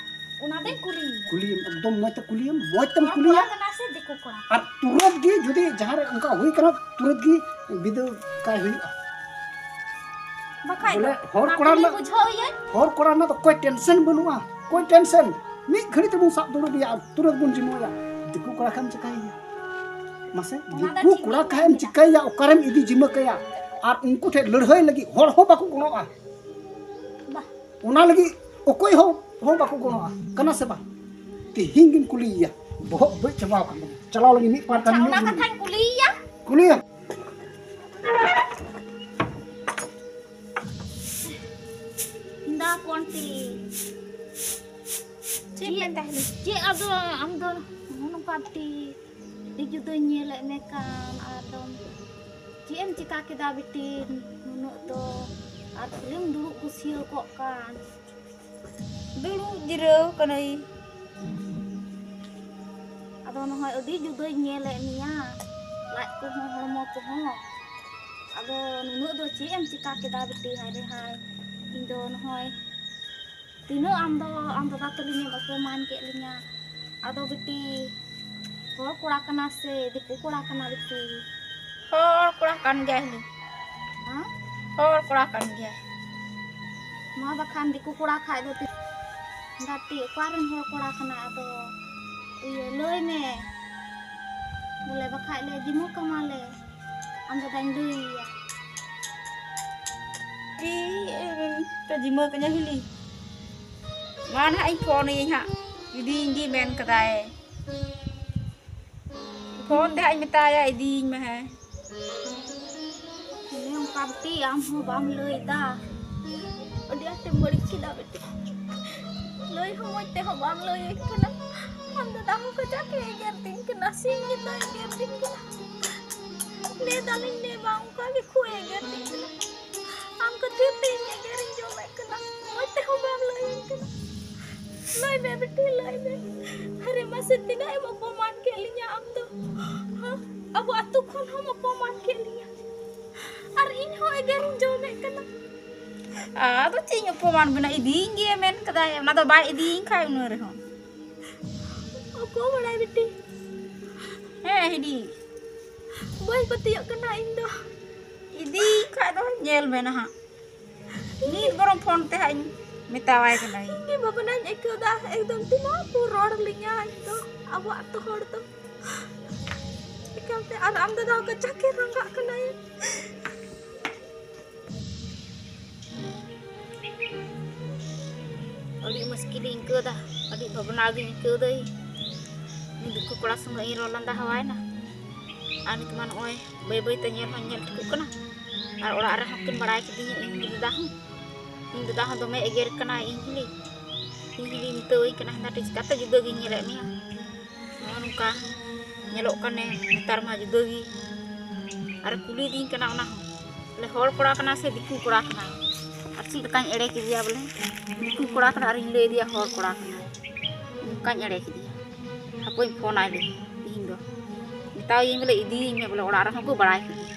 ᱚᱱᱟ ᱫᱚᱧ ᱠᱩᱞᱤᱭᱮᱭᱟ᱾ ᱠᱩᱞᱤᱭᱮᱢ, ᱮᱠᱫᱚᱢ ᱢᱚᱡᱽ ᱛᱮ ᱠᱩᱞᱤᱭᱮᱢ, ᱢᱚᱡᱽ ᱛᱮᱢ ᱦᱚᱲ ᱠᱩᱞᱤᱭᱟ᱾ ᱠᱚᱲᱟ ᱠᱟᱱᱟ ᱥᱮ ᱫᱤᱠᱩ ᱠᱚᱲᱟ? ᱟᱨ ᱛᱩᱨᱟᱹᱛ ᱜᱮ ᱡᱩᱫᱤ ᱡᱟᱦᱟᱸ ᱨᱮ ᱚᱱᱠᱟ ᱦᱩᱭ ᱠᱟᱱᱟ, ᱛᱩᱨᱟᱹᱛ ᱜᱮ ᱵᱤᱫᱟᱹᱭ ᱠᱟᱭ ᱦᱩᱭᱩᱜᱼᱟ᱾ ᱵᱟᱠᱷᱟᱡ ᱵᱚᱞᱮ ᱫᱚ, ᱦᱚᱲ ᱚᱱᱟ ᱠᱚᱲᱟ ᱠᱩᱞᱤ ᱨᱮᱱᱟᱜ, ᱵᱩᱡᱷᱟᱹᱣ ᱮᱭᱟᱹᱧ᱾ ᱦᱚᱲ ᱠᱚᱲᱟ ᱨᱮᱱᱟᱜ ᱫᱚ ᱚᱠᱚᱭ ᱴᱮᱱᱥᱮᱱ ᱵᱟᱹᱱᱩᱜᱼᱟ, ᱚᱠᱚᱭ ᱴᱮᱱᱥᱮᱱ᱾ ᱢᱤᱫ ᱜᱷᱟᱹᱲᱤ ᱛᱮᱵᱚᱱ ᱥᱟᱵ ᱫᱩᱲᱩᱵ ᱮᱭᱟ ᱟᱨ ᱛᱩᱨᱟᱹᱛ ᱵᱚᱱ ᱡᱤᱢᱟᱹᱭᱟ᱾ ᱫᱤᱠᱩ ᱠᱚᱲᱟ ᱠᱷᱟᱱ ᱪᱤᱠᱟᱹᱭᱮᱭᱟ? ᱢᱟᱥᱮ, ᱚᱱᱟ ᱫᱚ ᱫᱤᱠᱩ ᱴᱷᱤᱠ ᱠᱚᱲᱟ ᱜᱮ ᱠᱷᱟᱱ ᱢᱮᱱᱟᱜᱼᱟ᱾ ᱪᱤᱠᱟᱹᱭᱮᱭᱟ? ᱚᱠᱟᱨᱮᱢ ᱤᱫᱤ ᱡᱤᱢᱟᱹ ᱠᱟᱭᱟ? ᱟᱨ ᱩᱱᱠᱩ ᱴᱷᱮᱱ ᱞᱟᱹᱲᱦᱟᱹᱭ ᱞᱟᱹᱜᱤᱫ ᱦᱚᱲ ᱦᱚᱸ ᱵᱟᱠᱚ ᱜᱚᱲᱚᱜᱼᱟ᱾ ᱵᱟ᱾ ᱚᱱᱟ ᱞᱟᱹᱜᱤᱫ ᱚᱠᱚᱭ ᱦᱚᱸ, ᱦᱚᱸ ᱵᱟᱠᱚ ᱜᱚᱲᱚᱜᱼᱟ, ᱠᱟᱱᱟ ᱥᱮ ᱵᱟᱝ? ᱛᱮᱦᱮᱧ ᱜᱤᱧ ᱠᱩᱞᱤᱭᱮᱭᱟ, ᱵᱚᱦᱚᱜ ᱵᱟᱹᱲᱤᱡ ᱪᱟᱵᱟᱣ ᱟᱠᱟᱱ ᱛᱟᱵᱚᱱᱟ᱾ ᱪᱟᱞᱟᱣ ᱞᱟᱹᱜᱤᱫ ᱢᱤᱫ ᱯᱟᱨ ᱟᱪᱪᱷᱟ, ᱠᱟᱹᱢᱤ ᱚᱱᱟ ᱧᱚᱜ ᱠᱟᱛᱷᱟᱧ ᱠᱩᱞᱤᱭᱮᱭᱟ᱾ ᱠᱩᱞᱤᱭᱮᱢ᱾ ᱫᱟ ᱠᱚᱱᱴᱤ᱾ ᱪᱮᱫ ᱢᱮᱱ ᱛᱟᱦᱮᱱᱟ? ᱪᱮᱫ ᱟᱫᱚ ᱟᱢ ᱫᱚ ᱱᱚᱜᱼᱚ ᱱᱚᱝᱠᱟ ᱵᱤᱴᱤ, ᱟᱹᱰᱤ ᱡᱩᱫᱟᱹᱧ ᱧᱮᱞᱮᱫ ᱢᱮ ᱠᱟᱱ, ᱟᱫᱚᱢ ᱪᱮᱫ ᱮᱢ ᱪᱤᱠᱟ ᱠᱮᱫᱟ ᱵᱤᱴᱤ ᱱᱩᱱᱟᱹᱜ ᱫᱚ? ᱟᱨ ᱠᱷᱟᱹᱞᱤᱢ ᱫᱩᱲᱩᱵ ᱜᱩᱥᱭᱟᱹᱣ ᱠᱚᱜ ᱠᱟᱱ᱾ ᱫᱩᱲᱩᱵ ᱡᱤᱨᱟᱹᱣ ᱠᱟᱹᱱᱟᱹᱧ᱾ ᱟᱫᱚ ᱱᱚᱜᱼᱚᱭ ᱟᱹᱰᱤ ᱡᱩᱫᱟᱹᱧ ᱧᱮᱞᱮᱫ ᱢᱮᱭᱟ, ᱞᱟᱡ ᱠᱚᱦᱚᱸ ᱦᱚᱲᱢᱚ ᱠᱚᱦᱚᱸ᱾ ᱟᱫᱚ ᱱᱩᱱᱟᱹᱜ ᱫᱚ ᱪᱮᱫ ᱮᱢ ᱪᱤᱠᱟ ᱠᱮᱫᱟ ᱵᱤᱴᱤ? ᱦᱟᱭ ᱨᱮ ᱦᱟᱭ, ᱤᱧ ᱫᱚ ᱱᱚᱜᱼᱚᱭ ᱛᱤᱱᱟᱹᱜ ᱟᱢ ᱫᱚ, ᱟᱢ ᱫᱟᱫᱟ ᱛᱟᱹᱞᱤᱧ ᱮᱢ ᱚᱯᱚᱢᱟᱱ ᱠᱮᱫ ᱞᱤᱧᱟ᱾ ᱟᱫᱚ ᱵᱤᱴᱤ, ᱦᱚᱲ ᱠᱚᱲᱟ ᱠᱟᱱᱟ ᱥᱮ ᱫᱤᱠᱩ ᱠᱚᱲᱟ ᱠᱟᱱᱟ ᱵᱤᱴᱤ? ᱦᱚᱲ ᱠᱚᱲᱟ ᱠᱟᱱ ᱜᱮᱭᱟᱭ ᱦᱤᱞᱤ᱾ ᱦᱮᱸ? ᱦᱚᱲ ᱠᱚᱲᱟ ᱠᱟᱱ ᱜᱮᱭᱟᱭ᱾ ᱢᱟ ᱵᱟᱠᱷᱟᱱ ᱫᱤᱠᱩ ᱠᱚᱲᱟ ᱠᱷᱟᱡ ᱫᱚ ᱛᱤ-, ᱜᱟᱛᱮ ᱚᱠᱟᱨᱮᱱ ᱦᱚᱲ ᱠᱚᱲᱟ ᱠᱟᱱᱟᱭ? ᱟᱫᱚ ᱤᱭᱟᱹ ᱞᱟᱹᱭ ᱢᱮ ᱵᱚᱞᱮ, ᱵᱟᱠᱷᱟᱡ ᱞᱮ ᱡᱤᱢᱟᱹ ᱠᱟᱢᱟ ᱞᱮ᱾ ᱟᱢ ᱫᱟᱫᱟᱧ ᱞᱟᱹᱭ ᱟᱭᱟ᱾ ᱤ, ᱮ, ᱯᱮ ᱡᱤᱢᱟᱹ ᱠᱟᱹᱧᱟ ᱦᱤᱞᱤ᱾ ᱢᱟ ᱱᱟᱦᱟᱜ ᱤᱧ ᱯᱷᱳᱱ ᱟᱹᱭᱟᱹᱧ ᱦᱟᱸᱜ᱾ ᱤᱫᱤᱭᱤᱧ ᱜᱮ ᱢᱮᱱ ᱠᱟᱫᱟᱭ᱾ ᱯᱷᱳᱱ ᱛᱮ ᱦᱟᱸᱜ ᱤᱧ ᱢᱮᱛᱟᱭᱟ, ᱤᱫᱤᱭᱤᱧ ᱢᱮ ᱦᱮᱸ᱾ ᱦᱮᱸ, ᱚᱱᱠᱟ ᱵᱤᱴᱤ, ᱟᱢ ᱦᱚᱸ ᱵᱟᱢ ᱞᱟᱹᱭᱫᱟ᱾ ᱟᱹᱰᱤ ᱟᱸᱴᱮᱢ ᱵᱟᱹᱲᱤᱡ ᱠᱮᱫᱟ ᱵᱤᱴᱤ᱾ ᱞᱟᱹᱭ ᱦᱚᱸ ᱢᱚᱡᱽ ᱛᱮᱦᱚᱸ ᱵᱟᱢ ᱞᱟᱹᱭᱟᱹᱧ ᱠᱟᱱᱟ᱾ ᱟᱢ ᱫᱟᱫᱟ ᱦᱚᱸ ᱠᱟᱡᱟᱠ ᱮ ᱮᱜᱮᱨ ᱫᱤᱧ ᱠᱟᱱᱟ, ᱥᱤᱧ ᱧᱤᱫᱟᱹ ᱮᱜᱮᱨ ᱫᱤᱧ ᱠᱟᱱᱟ᱾ ᱞᱟᱹᱭ ᱫᱟᱞᱤᱧ ᱞᱟᱹᱭ ᱵᱟᱝ, ᱚᱱᱠᱟ ᱜᱮ ᱠᱷᱩᱵ ᱮᱜᱮᱨ ᱫᱤᱧ ᱠᱟᱱᱟ᱾ ᱟᱢ ᱠᱷᱟᱹᱛᱤᱨ ᱛᱮ ᱤᱧ ᱮᱜᱮᱨᱤᱧ ᱡᱚᱢᱮᱫ ᱠᱟᱱᱟ᱾ ᱢᱚᱡᱽ ᱛᱮᱦᱚᱸ ᱵᱟᱢ ᱞᱟᱹᱭᱟᱹᱧ ᱠᱟᱱᱟ᱾ ᱞᱟᱹᱭ ᱢᱮ ᱵᱤᱴᱤ, ᱞᱟᱹᱭ ᱢᱮ᱾ ᱟᱨᱮ ᱢᱟᱥᱮ, ᱛᱤᱱᱟᱹᱜ ᱮᱢ ᱚᱯᱚᱢᱟᱱ ᱠᱮᱫ ᱞᱤᱧᱟ ᱟᱢ ᱫᱚ? ᱦᱮᱸ? ᱟᱵᱚ ᱟᱛᱳ ᱠᱷᱚᱱ ᱦᱚᱸᱢ ᱚᱯᱚᱢᱟᱱ ᱠᱮᱫ ᱞᱤᱧᱟ᱾ ᱟᱨ ᱤᱧ ᱦᱚᱸ ᱮᱜᱮᱨᱤᱧ ᱡᱚᱢᱮᱫ ᱠᱟᱱᱟ᱾ ᱟᱫᱚ ᱪᱮᱫ ᱤᱧ ᱚᱯᱚᱢᱟᱱ ᱵᱮᱱᱟ? ᱤᱫᱤᱭᱤᱧ ᱜᱮ ᱢᱮᱱ ᱠᱟᱫᱟᱭ, ᱚᱱᱟ ᱫᱚ ᱵᱟᱭ ᱤᱫᱤᱭᱤᱧ ᱠᱷᱟᱡ ᱩᱱᱟᱹᱜ ᱨᱮᱦᱚᱸ᱾ ᱚᱠᱚᱭ ᱵᱟᱲᱟᱭ ᱵᱤᱴᱤ? ᱦᱮᱸ ᱦᱤᱰᱤ᱾ ᱵᱟᱹᱧ ᱯᱟᱹᱛᱭᱟᱹᱜ ᱠᱟᱱᱟ ᱤᱧ ᱫᱚ᱾ ᱤᱫᱤᱭᱤᱧ ᱠᱷᱟᱡ ᱫᱚ ᱧᱮᱞ ᱢᱮ ᱱᱟᱦᱟᱜ᱾ ᱱᱤᱛ ᱵᱚᱨᱚᱝ ᱯᱷᱳᱱ ᱛᱮ ᱦᱟᱸᱜ ᱤᱧ ᱢᱮᱛᱟᱣᱟᱭ ᱠᱟᱱᱟ ᱤᱧ᱾ ᱤᱧ ᱜᱮ ᱵᱷᱟᱵᱽᱱᱟᱧ ᱟᱹᱭᱠᱟᱹᱣ ᱫᱟ, ᱮᱠᱫᱚᱢ ᱛᱤᱱᱟᱹᱜ ᱠᱚ ᱨᱚᱲ ᱞᱤᱧᱟ ᱤᱧ ᱫᱚ, ᱟᱵᱚ ᱟᱛᱳ ᱦᱚᱲ ᱫᱚ᱾ ᱮᱠᱟᱞᱛᱮ, ᱟᱨ ᱟᱢ ᱫᱟᱫᱟ ᱦᱚᱸ ᱠᱟᱡᱟᱠ ᱮ ᱨᱟᱸᱜᱟᱜ ᱠᱟᱱᱟᱭ᱾ ᱟᱹᱰᱤ ᱢᱩᱥᱠᱤᱞᱤᱧ ᱟᱹᱭᱠᱟᱹᱣ ᱫᱟ, ᱟᱹᱰᱤ ᱵᱷᱟᱵᱽᱱᱟ ᱜᱤᱧ ᱟᱹᱭᱠᱟᱹᱣ ᱫᱟᱹᱧ᱾ ᱩᱱᱤ ᱫᱤᱠᱩ ᱠᱚᱲᱟ ᱥᱚᱸᱜᱮ ᱤᱧ ᱨᱚᱲ ᱞᱟᱸᱫᱟ ᱦᱟᱣᱟᱭᱱᱟ, ᱟᱨ ᱱᱤᱛ ᱢᱟ ᱱᱚᱜᱼᱚᱭ ᱵᱟᱹᱭ ᱵᱟᱹᱭ ᱛᱮ ᱧᱮᱞ ᱦᱚᱸᱧ ᱧᱮᱞ ᱴᱷᱤᱠᱚᱜ ᱠᱟᱱᱟ᱾ ᱟᱨ ᱚᱲᱟᱜ ᱨᱮᱦᱚᱸ ᱠᱤᱱ ᱵᱟᱲᱟᱭ ᱠᱤᱫᱤᱧᱟ, ᱤᱧ ᱫᱟᱫᱟ ᱦᱚᱸ, ᱤᱧ ᱫᱟᱫᱟ ᱦᱚᱸ ᱫᱚᱢᱮ ᱮᱜᱮᱨ ᱠᱟᱱᱟᱭ ᱤᱧ ᱦᱤᱞᱤ, ᱤᱧ ᱦᱤᱞᱤ ᱢᱮᱛᱟᱹᱣᱟᱹᱧ ᱠᱟᱱᱟ, ᱦᱮᱸᱫᱟ ᱴᱤ ᱪᱤᱠᱟᱹᱛᱮ ᱡᱩᱫᱟᱹ ᱜᱤᱧ ᱧᱮᱞᱮᱫ ᱢᱮᱭᱟ, ᱱᱚᱜᱼᱚ ᱱᱚᱝᱠᱟ ᱧᱮᱞᱚᱜ ᱠᱟᱱᱮ ᱱᱮᱛᱟᱨ ᱢᱟ ᱡᱩᱫᱟᱹ ᱜᱮ᱾ ᱟᱨ ᱠᱩᱞᱤᱭᱮᱫᱤᱧ ᱠᱟᱱᱟ ᱚᱱᱟ ᱦᱚᱸ, ᱵᱚᱞᱮ ᱦᱚᱲ ᱠᱚᱲᱟ ᱠᱟᱱᱟᱭ ᱥᱮ ᱫᱤᱠᱩ ᱠᱚᱲᱟ ᱠᱟᱱᱟᱭ? ᱟᱨ ᱪᱮᱫ ᱞᱮᱠᱟᱧ ᱮᱲᱮ ᱠᱮᱫᱮᱭᱟ ᱵᱚᱞᱮ, ᱫᱤᱠᱩ ᱠᱚᱲᱟ ᱠᱟᱱᱟᱭ ᱟᱨᱤᱧ ᱞᱟᱹᱭ ᱟᱫᱮᱭᱟ ᱦᱚᱲ ᱠᱚᱲᱟ ᱠᱟᱱᱟᱭ, ᱚᱱᱠᱟᱧ ᱮᱲᱮ ᱠᱮᱫᱮᱭᱟ᱾ ᱦᱟᱯᱳᱧ ᱯᱷᱳᱱ ᱟᱭ ᱞᱮᱜᱮ ᱛᱤᱦᱤᱧ ᱫᱚ, ᱢᱮᱛᱟᱣᱟᱭᱟᱹᱧ ᱵᱚᱞᱮ ᱤᱫᱤᱭᱤᱧ ᱢᱮ, ᱵᱚᱞᱮ ᱚᱲᱟᱜ ᱨᱮᱦᱚᱸ ᱠᱚ ᱵᱟᱲᱟᱭ ᱠᱮᱫᱮᱭᱟ᱾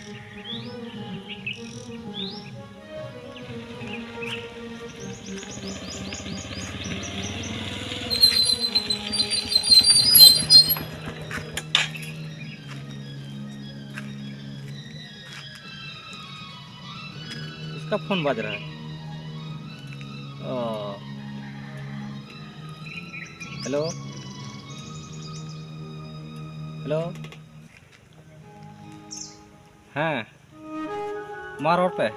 इसका फोन बज रहा है। ओ, हेलो, हेलो, ᱦᱮᱸ, ᱢᱟ ᱨᱚᱲ ᱯᱮ᱾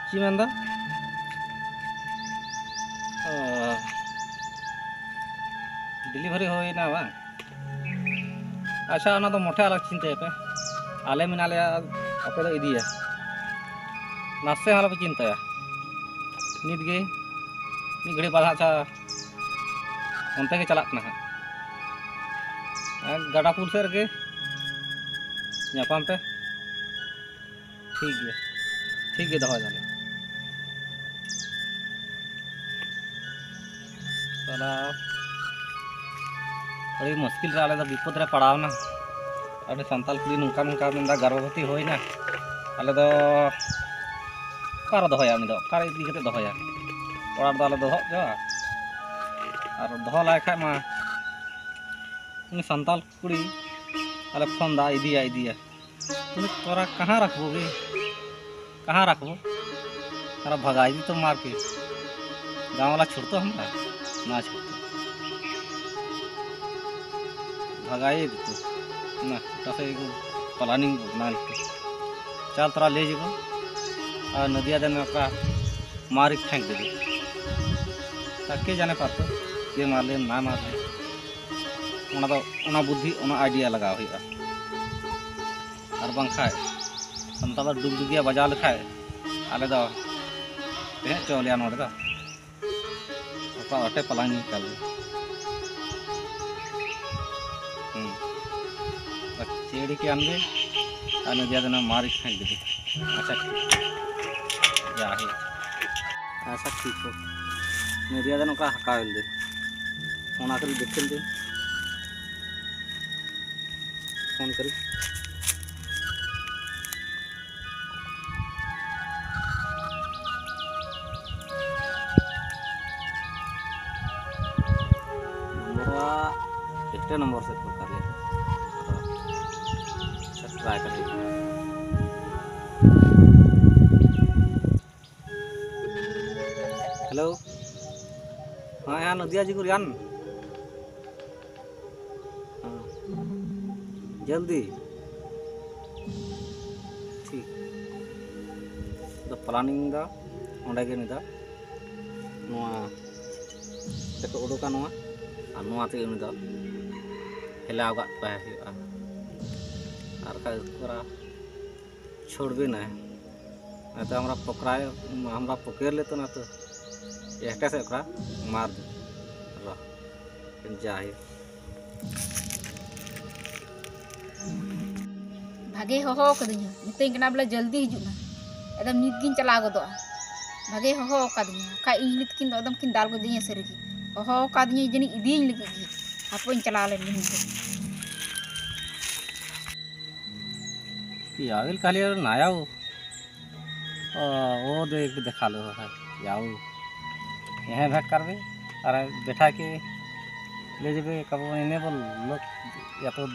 ᱪᱮᱫ ᱢᱮᱱᱫᱟ? ᱚ, ᱰᱮᱞᱤᱵᱷᱟᱨᱤ ᱦᱩᱭᱱᱟ ᱵᱟᱝ? ᱟᱪᱪᱷᱟ, ᱚᱱᱟ ᱫᱚ ᱢᱚᱴᱷᱮ ᱟᱞᱚ ᱪᱤᱱᱛᱟᱹᱭᱟᱯᱮ, ᱟᱞᱮ ᱢᱮᱱᱟᱜ ᱞᱮᱭᱟ, ᱟᱯᱮ ᱫᱚ ᱤᱫᱤᱭᱟ, ᱱᱟᱥᱮ ᱦᱚᱸ ᱟᱞᱚᱯᱮ ᱪᱤᱱᱛᱟᱹᱭᱟ᱾ ᱱᱤᱛ ᱜᱮ ᱢᱤᱫ ᱜᱷᱟᱹᱲᱤᱡ ᱵᱟᱫᱽ ᱦᱟᱸᱜ, ᱟᱪᱪᱷᱟ, ᱚᱱᱛᱮ ᱜᱮ ᱪᱟᱞᱟᱜ ᱠᱟᱱᱟ ᱦᱟᱸᱜ, ᱟᱨ ᱜᱟᱰᱟ ᱯᱩᱞ ᱥᱮᱫ ᱨᱮᱜᱮ ᱧᱟᱯᱟᱢ ᱯᱮ᱾ ᱴᱷᱤᱠ ᱜᱮᱭᱟ, ᱴᱷᱤᱠ ᱜᱮ, ᱫᱚᱦᱚᱭ ᱫᱟᱞᱮ᱾ ᱥᱟᱞᱟ, ᱟᱹᱰᱤ ᱢᱩᱥᱠᱤᱞ ᱨᱮ ᱟᱞᱮ ᱫᱚ ᱵᱤᱯᱚᱫ ᱨᱮ ᱯᱟᱲᱟᱣ ᱮᱱᱟ᱾ ᱟᱹᱰᱤ ᱥᱟᱱᱛᱟᱲ ᱠᱩᱲᱤ ᱱᱚᱝᱠᱟ ᱱᱚᱝᱠᱟ ᱢᱮᱱᱫᱟ, ᱜᱚᱨᱵᱷᱚᱵᱚᱛᱤ ᱦᱩᱭᱱᱟ, ᱟᱞᱮ ᱫᱚ ᱚᱠᱟᱨᱮ ᱫᱚᱦᱚᱭᱟ ᱩᱱᱤ ᱫᱚ, ᱚᱠᱟᱨᱮ ᱤᱫᱤ ᱠᱟᱛᱮ ᱫᱚᱦᱚᱭᱟ? ᱚᱲᱟᱜ ᱨᱮᱫᱚ ᱟᱞᱮ ᱫᱚᱦᱚ ᱦᱚᱪᱚᱣᱟ, ᱟᱨ ᱫᱚᱦᱚ ᱞᱟᱭ ᱠᱷᱟᱡ ᱢᱟ ᱩᱱᱤ ᱥᱟᱱᱛᱟᱲ ᱠᱩᱲᱤ ᱟᱞᱮ ᱯᱷᱳᱱ ᱫᱟ, ᱤᱫᱤᱭᱟ, ᱤᱫᱤᱭᱟ᱾ ᱩᱱᱤ ᱛᱚᱨᱟ ᱠᱟᱦᱟᱸ ᱨᱟᱠᱷᱵᱚ ᱜᱮ? ᱠᱟᱦᱟᱸ ᱨᱟᱠᱷᱵᱚ? ᱟᱨ ᱵᱷᱟᱜᱟᱭ ᱫᱤ ᱛᱚ ᱢᱟᱨ ᱠᱮ᱾ ᱜᱟᱶᱞᱟ ᱪᱷᱩᱲᱛᱚ ᱦᱟᱢ ᱱᱟ, ᱱᱟ ᱪᱷᱩᱲᱛᱚ᱾ ᱵᱷᱟᱜᱟᱭ ᱫᱤ ᱛᱚ᱾ ᱱᱟ, ᱛᱟᱥᱮ ᱯᱞᱟᱱᱤᱝ ᱵᱚ ᱵᱮᱱᱟᱣ ᱞᱮᱠᱷᱟᱱ᱾ ᱪᱟᱞ ᱛᱚᱨᱟ ᱞᱟᱹᱭ ᱡᱤᱵᱚ᱾ ᱟᱨ ᱱᱚᱫᱤᱭᱟ ᱫᱮᱱ ᱚᱠᱟ ᱢᱟᱨᱤ ᱯᱷᱮᱸᱠ ᱫᱤᱵᱚ᱾ ᱛᱟᱠᱮ ᱡᱟᱱᱮ ᱯᱟᱛᱚ, ᱠᱮ ᱢᱟᱨ ᱞᱮ, ᱱᱟ ᱢᱟᱨ ᱞᱮ᱾ ᱚᱱᱟ ᱫᱚ, ᱚᱱᱟ ᱵᱩᱫᱽᱫᱷᱤ, ᱚᱱᱟ ᱟᱭᱰᱤᱭᱟ ᱞᱟᱜᱟᱣ ᱦᱩᱭᱩᱜᱼᱟ᱾ ᱟᱨ ᱵᱟᱝᱠᱷᱟᱡ ᱥᱟᱱᱛᱟᱲ ᱫᱚ ᱰᱩᱜᱽᱰᱩᱜᱤᱭᱟᱹ ᱵᱟᱡᱟᱣ ᱞᱮᱠᱷᱟᱡ ᱟᱞᱮ ᱫᱚ ᱛᱟᱦᱮᱸ ᱦᱚᱪᱚ ᱞᱮᱭᱟ ᱱᱚᱰᱮ ᱫᱚ᱾ ᱚᱠᱟ ᱚᱴᱮ ᱯᱟᱞᱟᱝ ᱧᱮᱞ ᱠᱟᱞᱮ᱾ ᱦᱩᱸ᱾ ᱟᱨ ᱪᱮᱲᱤ ᱠᱮ ᱟᱱᱵᱮ, ᱟᱨ ᱱᱚᱫᱤᱭᱟ ᱫᱚ ᱱᱟ ᱢᱟᱨᱤ ᱠᱷᱟᱸᱡ ᱫᱮ᱾ ᱟᱪᱪᱷᱟ, ᱴᱷᱤᱠ᱾ ᱡᱟ ᱦᱩᱭᱩᱜ᱾ ᱟᱪᱪᱷᱟ, ᱴᱷᱤᱠ ᱦᱳ᱾ ᱱᱚᱫᱤᱭᱟ ᱫᱚ ᱱᱚᱝᱠᱟ ᱦᱟᱠᱟᱣ ᱞᱮᱫᱮ᱾ ᱚᱱᱟ ᱠᱷᱟᱹᱞᱤ ᱫᱮᱠᱷᱮᱞ ᱫᱮ᱾ ᱯᱷᱳᱱ ᱠᱟᱹᱨᱤ᱾ ᱱᱚᱢᱵᱚᱨ ᱮᱠᱴᱟ ᱱᱚᱢᱵᱚᱨ ᱥᱮ ᱫᱚᱨᱠᱟᱨ ᱜᱮ᱾ ᱟᱫᱚ ᱴᱨᱟᱭ ᱠᱟᱛᱮ᱾ ᱦᱮᱞᱳ᱾ ᱦᱮᱸ, ᱦᱮᱸ, ᱱᱚᱫᱤᱭᱟ ᱡᱤᱜᱩᱨ ᱭᱟᱱ᱾ ᱦᱮᱸ᱾ ᱡᱚᱞᱫᱤ᱾ ᱴᱷᱤᱠ᱾ ᱫᱚ ᱯᱞᱟᱱᱤᱝ ᱫᱚ ᱚᱸᱰᱮ ᱜᱮ ᱱᱤᱛᱚᱜ ᱱᱚᱣᱟ ᱛᱮᱠᱚ ᱩᱰᱩᱠᱟ ᱱᱚᱣᱟ᱾ ᱟᱨ ᱱᱚᱣᱟ ᱛᱮᱜᱮ ᱩᱱᱤ ᱫᱚ ᱦᱮᱞᱟᱣ ᱜᱚᱫ ᱠᱟᱭ ᱦᱩᱭᱩᱜᱼᱟ᱾ ᱟᱨ ᱵᱟᱠᱷᱟᱡ ᱩᱥᱠᱩᱨᱟ ᱪᱷᱳᱲ ᱵᱤᱱᱟ, ᱱᱤᱛᱚᱜ ᱦᱟᱢᱨᱟ ᱯᱚᱠᱨᱟ, ᱦᱟᱢᱨᱟ ᱯᱚᱠᱮᱨ ᱞᱮᱛᱚ ᱱᱤᱛᱚᱜ ᱮᱠᱴᱟ ᱥᱮ ᱚᱠᱨᱟ ᱢᱟᱨ ᱫᱚ ᱡᱟᱭ᱾ ᱵᱷᱟᱜᱮ ᱦᱚᱦᱚ ᱠᱟᱹᱫᱤᱧᱟ, ᱢᱤᱛᱟᱹᱧ ᱠᱟᱱᱟ ᱵᱚᱞᱮ ᱡᱚᱞᱫᱤ ᱦᱤᱡᱩᱜ ᱢᱮ, ᱮᱠᱫᱚᱢ ᱱᱤᱛ ᱜᱤᱧ ᱪᱟᱞᱟᱣ ᱜᱚᱫᱚᱜᱼᱟ᱾ ᱵᱷᱟᱜᱮ ᱦᱚᱦᱚ ᱟᱠᱟᱫᱤᱧᱟ, ᱵᱟᱠᱷᱟᱡ ᱤᱧ ᱦᱤᱞᱤ ᱛᱟᱹᱠᱤᱱ ᱫᱚ ᱮᱠᱫᱚᱢ ᱠᱤᱱ ᱫᱟᱞ ᱜᱚᱫᱤᱧᱟ ᱥᱟᱹᱨᱤ ᱜᱮ᱾ ᱦᱚᱦᱚ ᱟᱠᱟᱫᱤᱧᱟ ᱡᱟᱹᱱᱤᱡ ᱤᱫᱤᱭᱤᱧ ᱞᱟᱹᱜᱤᱫ ᱜᱮ, ᱦᱟᱯᱳᱧ ᱪᱟᱞᱟᱣ ᱞᱮᱱ ᱜᱮ ᱱᱤᱛ ᱫᱚ᱾ यावेल खाली और ना आओ। ओ, वो देख दिखा लो है, जाओ। यहाँ बैठ कर भी, अरे बैठा के ले जबे कब इन्हें बोल लोग या तो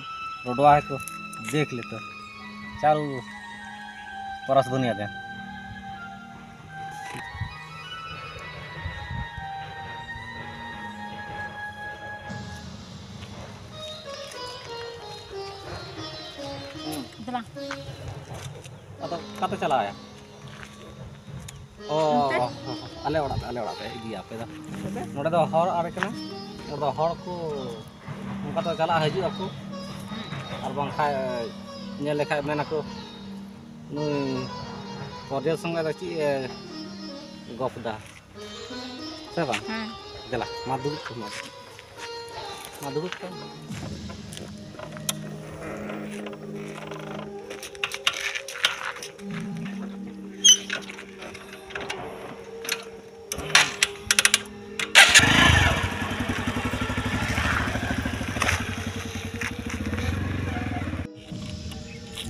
रोडवा है तो देख ले तो। चल, परस दुनिया दे। ᱫᱮᱞᱟ᱾ ᱟᱫᱚ ᱚᱠᱟᱛᱮ ᱪᱟᱞᱟᱣ ᱟᱭᱟ? ᱚ, ᱚᱱᱛᱮ? ᱟᱞᱮ ᱚᱲᱟᱜ ᱛᱮ, ᱟᱞᱮ ᱚᱲᱟᱜ ᱛᱮ ᱤᱫᱤᱭᱟ ᱟᱯᱮ ᱫᱚ᱾ ᱱᱚᱰᱮ ᱫᱚ ᱦᱚᱨ ᱟᱲᱮ ᱠᱟᱱᱟ, ᱱᱚᱰᱮ ᱫᱚ ᱦᱚᱲ ᱠᱚ ᱚᱱᱠᱟ ᱫᱚ ᱪᱟᱞᱟᱜ ᱦᱤᱡᱩᱜ ᱟᱠᱚ, ᱟᱨ ᱵᱟᱝᱠᱷᱟᱡ ᱧᱮᱞ ᱞᱮᱠᱷᱟᱡ ᱢᱮᱱᱟᱠᱚ, "ᱱᱩᱭ ᱯᱨᱚᱫᱮᱥ ᱥᱚᱸᱜᱮ ᱫᱚ ᱪᱮᱫ ᱮ ᱜᱚᱯ ᱫᱟ?" ᱥᱮ ᱵᱟᱝ? ᱦᱮᱸ᱾ ᱫᱮᱞᱟ, ᱢᱟ ᱫᱩᱲᱩᱵ ᱠᱚᱜ ᱢᱮ᱾ ᱢᱟ ᱫᱩᱲᱩᱵ ᱠᱚᱜ ᱢᱮ᱾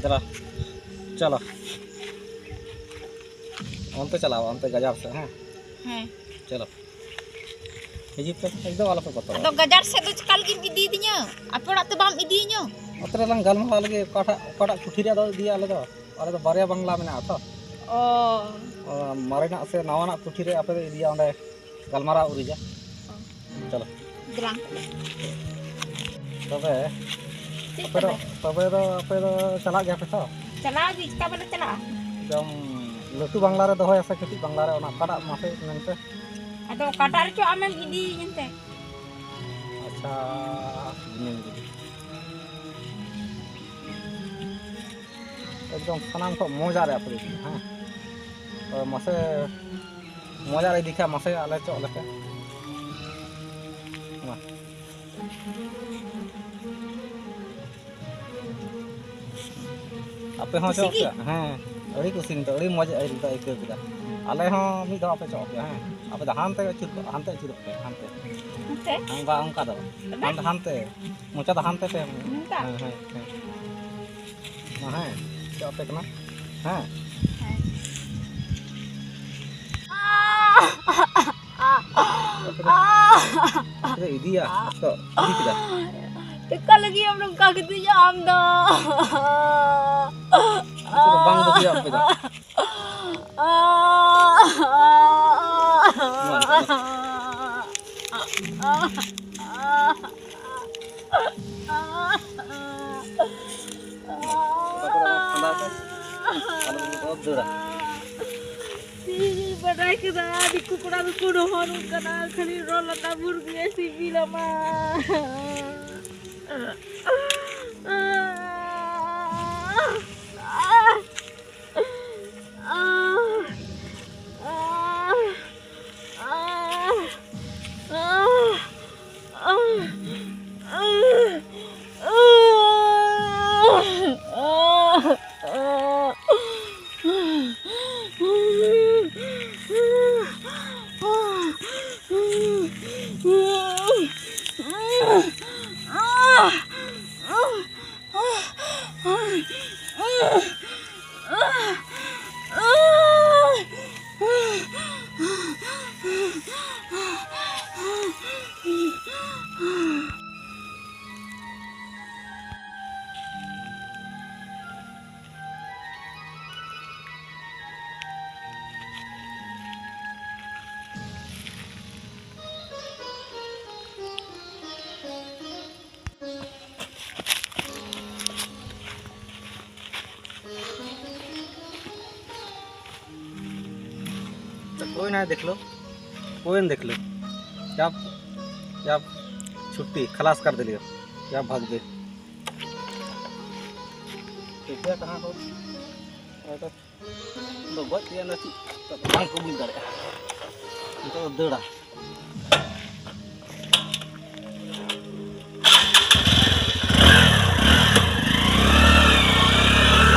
ᱫᱮᱞᱟ, ᱪᱚᱞᱚ᱾ ᱚᱱᱛᱮ ᱪᱟᱞᱟᱣ, ᱚᱱᱛᱮ ᱜᱟᱡᱟᱲ ᱥᱮᱫ, ᱦᱮᱸ? ᱦᱮᱸ᱾ ᱪᱚᱞᱚ᱾ ᱦᱤᱡᱩᱜ ᱯᱮ, ᱮᱠᱫᱚᱢ ᱟᱞᱚᱯᱮ ᱵᱚᱛᱚᱨᱚᱜᱼᱟ᱾ ᱟᱫᱚ ᱜᱟᱡᱟᱲ ᱥᱮᱫ ᱫᱚ ᱪᱮᱠᱟ ᱞᱟᱹᱜᱤᱫ ᱮᱢ ᱤᱫᱤᱭᱤᱫᱤᱧᱟ? ᱟᱯᱮ ᱚᱲᱟᱜ ᱛᱮ ᱵᱟᱢ ᱤᱫᱤᱭᱤᱧᱟ? ᱚᱛ ᱨᱮᱞᱟᱝ ᱜᱟᱞᱢᱟᱨᱟᱣ ᱞᱮᱜᱮ, ᱚᱠᱟᱴᱟᱜ, ᱚᱠᱟᱴᱟᱜ ᱠᱩᱴᱷᱤ ᱨᱮ ᱟᱫᱚ ᱤᱫᱤᱭᱟ ᱟᱞᱮ ᱫᱚ? ᱟᱞᱮ ᱫᱚ ᱵᱟᱨᱭᱟ ᱵᱟᱝᱞᱟ ᱢᱮᱱᱟᱜᱼᱟ ᱛᱚ᱾ ᱚ᱾ ᱚ, ᱢᱟᱨᱮᱱᱟᱜ ᱥᱮ ᱱᱟᱣᱟᱱᱟᱜ ᱠᱩᱴᱷᱤ ᱨᱮ ᱟᱯᱮ ᱫᱚ ᱤᱫᱤᱭᱟ ᱚᱸᱰᱮ ᱜᱟᱞᱢᱟᱨᱟᱣ ᱩᱨᱤᱡᱟ᱾ ᱚ᱾ ᱪᱚᱞᱚ᱾ ᱫᱮᱞᱟ᱾ ᱛᱚᱵᱮ ᱪᱮᱫ ᱟᱯᱮ ᱫᱚ, ᱛᱚᱵᱮ? ᱛᱚᱵᱮ ᱫᱚ ᱟᱯᱮ ᱫᱚ ᱪᱟᱞᱟᱜ ᱜᱮᱭᱟ ᱯᱮ ᱛᱚ? ᱪᱟᱞᱟᱣ ᱜᱮ, ᱪᱮᱠᱟ ᱵᱟᱞᱮ ᱪᱟᱞᱟᱜᱼᱟ? ᱮᱠᱫᱚᱢ ᱞᱟᱹᱴᱩ ᱵᱟᱝᱞᱟ ᱨᱮ ᱫᱚᱦᱚᱭᱟ ᱥᱮ ᱠᱟᱹᱴᱤᱡ ᱵᱟᱝᱞᱟ ᱨᱮ, ᱚᱱᱟ ᱚᱠᱟᱴᱟᱜ ᱢᱟᱥᱮ ᱢᱮᱱᱛᱮ? ᱟᱫᱚ ᱚᱠᱟᱴᱟᱜ ᱨᱮᱪᱚ ᱟᱢᱮᱢ ᱤᱫᱤᱭᱤᱧ ᱮᱱᱛᱮ᱾ ᱮᱠᱫᱚᱢ ᱥᱟᱱᱟᱢ ᱠᱷᱚᱱ ᱢᱚᱡᱟ ᱨᱮ ᱟᱯᱮ ᱫᱚ, ᱦᱮᱸ᱾ ᱛᱚ ᱢᱟᱥᱮ ᱢᱚᱡᱟ ᱨᱮ ᱤᱫᱤ ᱠᱷᱟᱱ ᱢᱟᱥᱮ ᱟᱞᱮ ᱪᱚᱜ ᱞᱮᱯᱮ᱾ ᱢᱟ᱾ ᱟᱯᱮ ᱦᱚᱸ ᱠᱩᱥᱤ ᱪᱚᱜ ᱜᱮ? ᱯᱮ᱾ ᱦᱮᱸ, ᱟᱹᱰᱤ ᱠᱩᱥᱤ ᱱᱤᱛᱚᱜ, ᱟᱹᱰᱤ ᱢᱚᱡᱽ ᱟᱹᱭᱠᱟᱹᱣ ᱠᱮᱫᱟ᱾ ᱟᱞᱮ ᱦᱚᱸ ᱢᱤᱫ ᱫᱷᱟᱣ ᱟᱯᱮ ᱪᱚᱜ ᱯᱮ, ᱦᱮᱸ᱾ ᱟᱯᱮ ᱫᱚ ᱦᱟᱱᱛᱮ ᱟᱹᱪᱩᱨ ᱠᱚᱜ, ᱦᱟᱱᱛᱮ ᱟᱹᱪᱩᱨᱚᱜ ᱯᱮ, ᱦᱟᱱᱛᱮ᱾ ᱦᱟᱱᱛᱮ? ᱦᱮᱸ, ᱵᱟ, ᱚᱱᱠᱟ ᱫᱚ᱾ ᱛᱚᱵᱮ? ᱦᱟᱱᱛᱮ, ᱦᱟᱱᱛᱮ᱾ ᱢᱚᱪᱟ ᱫᱚ ᱦᱟᱱᱛᱮ ᱯᱮ᱾ ᱱᱚᱝᱠᱟ? ᱦᱮᱸ, ᱦᱮᱸ, ᱦᱮᱸ᱾ ᱢᱟ, ᱦᱮᱸ, ᱪᱚᱜ ᱟᱯᱮ ᱠᱟᱱᱟ᱾ ᱦᱮᱸ᱾ ᱦᱮᱸ᱾ ᱟᱯᱮ ᱫᱚ ᱤᱫᱤᱭᱟ, ᱛᱚ, ᱤᱫᱤ ᱠᱮᱫᱟ᱾ ᱪᱮᱠᱟ ᱞᱟᱹᱜᱤᱫ ᱮᱢ ᱱᱚᱝᱠᱟ ᱠᱤᱫᱤᱧᱟ ᱟᱢ ᱫᱚ? ᱟᱯᱮ ᱫᱚ ᱵᱟᱝ ᱵᱟᱹᱜᱤᱭᱟ ᱟᱯᱮ ᱫᱚ᱾ ᱢᱟ, ᱢᱟ᱾ ᱚᱠᱟ ᱠᱚᱨᱮ ᱟᱢᱟᱜ ᱠᱷᱟᱸᱰᱟ ᱥᱮ? ᱟᱞᱚ ᱵᱚᱱ ᱫᱟᱹᱲᱟ᱾ ᱤᱧ ᱵᱟᱰᱟᱭ ᱠᱮᱫᱟ, ᱫᱤᱠᱩ ᱠᱚᱲᱟ ᱫᱚᱠᱚ ᱨᱚᱦᱚᱲᱚᱜ ᱠᱟᱱᱟ, ᱠᱷᱟᱹᱞᱤ ᱨᱚᱲ ᱞᱟᱸᱫᱟ ᱵᱷᱳᱨ ᱜᱮ ᱥᱤᱵᱤᱞᱟᱢᱟ᱾ कोई ना देख लो, कोई ना देख लो। जब, जब छुट्टी, खलास कर दिलियो। क्या भाग दे। तो क्या कहाँ हो? और तो, तो बच गया ना, चीज तो भाग को मिल गया। तो दड़ा।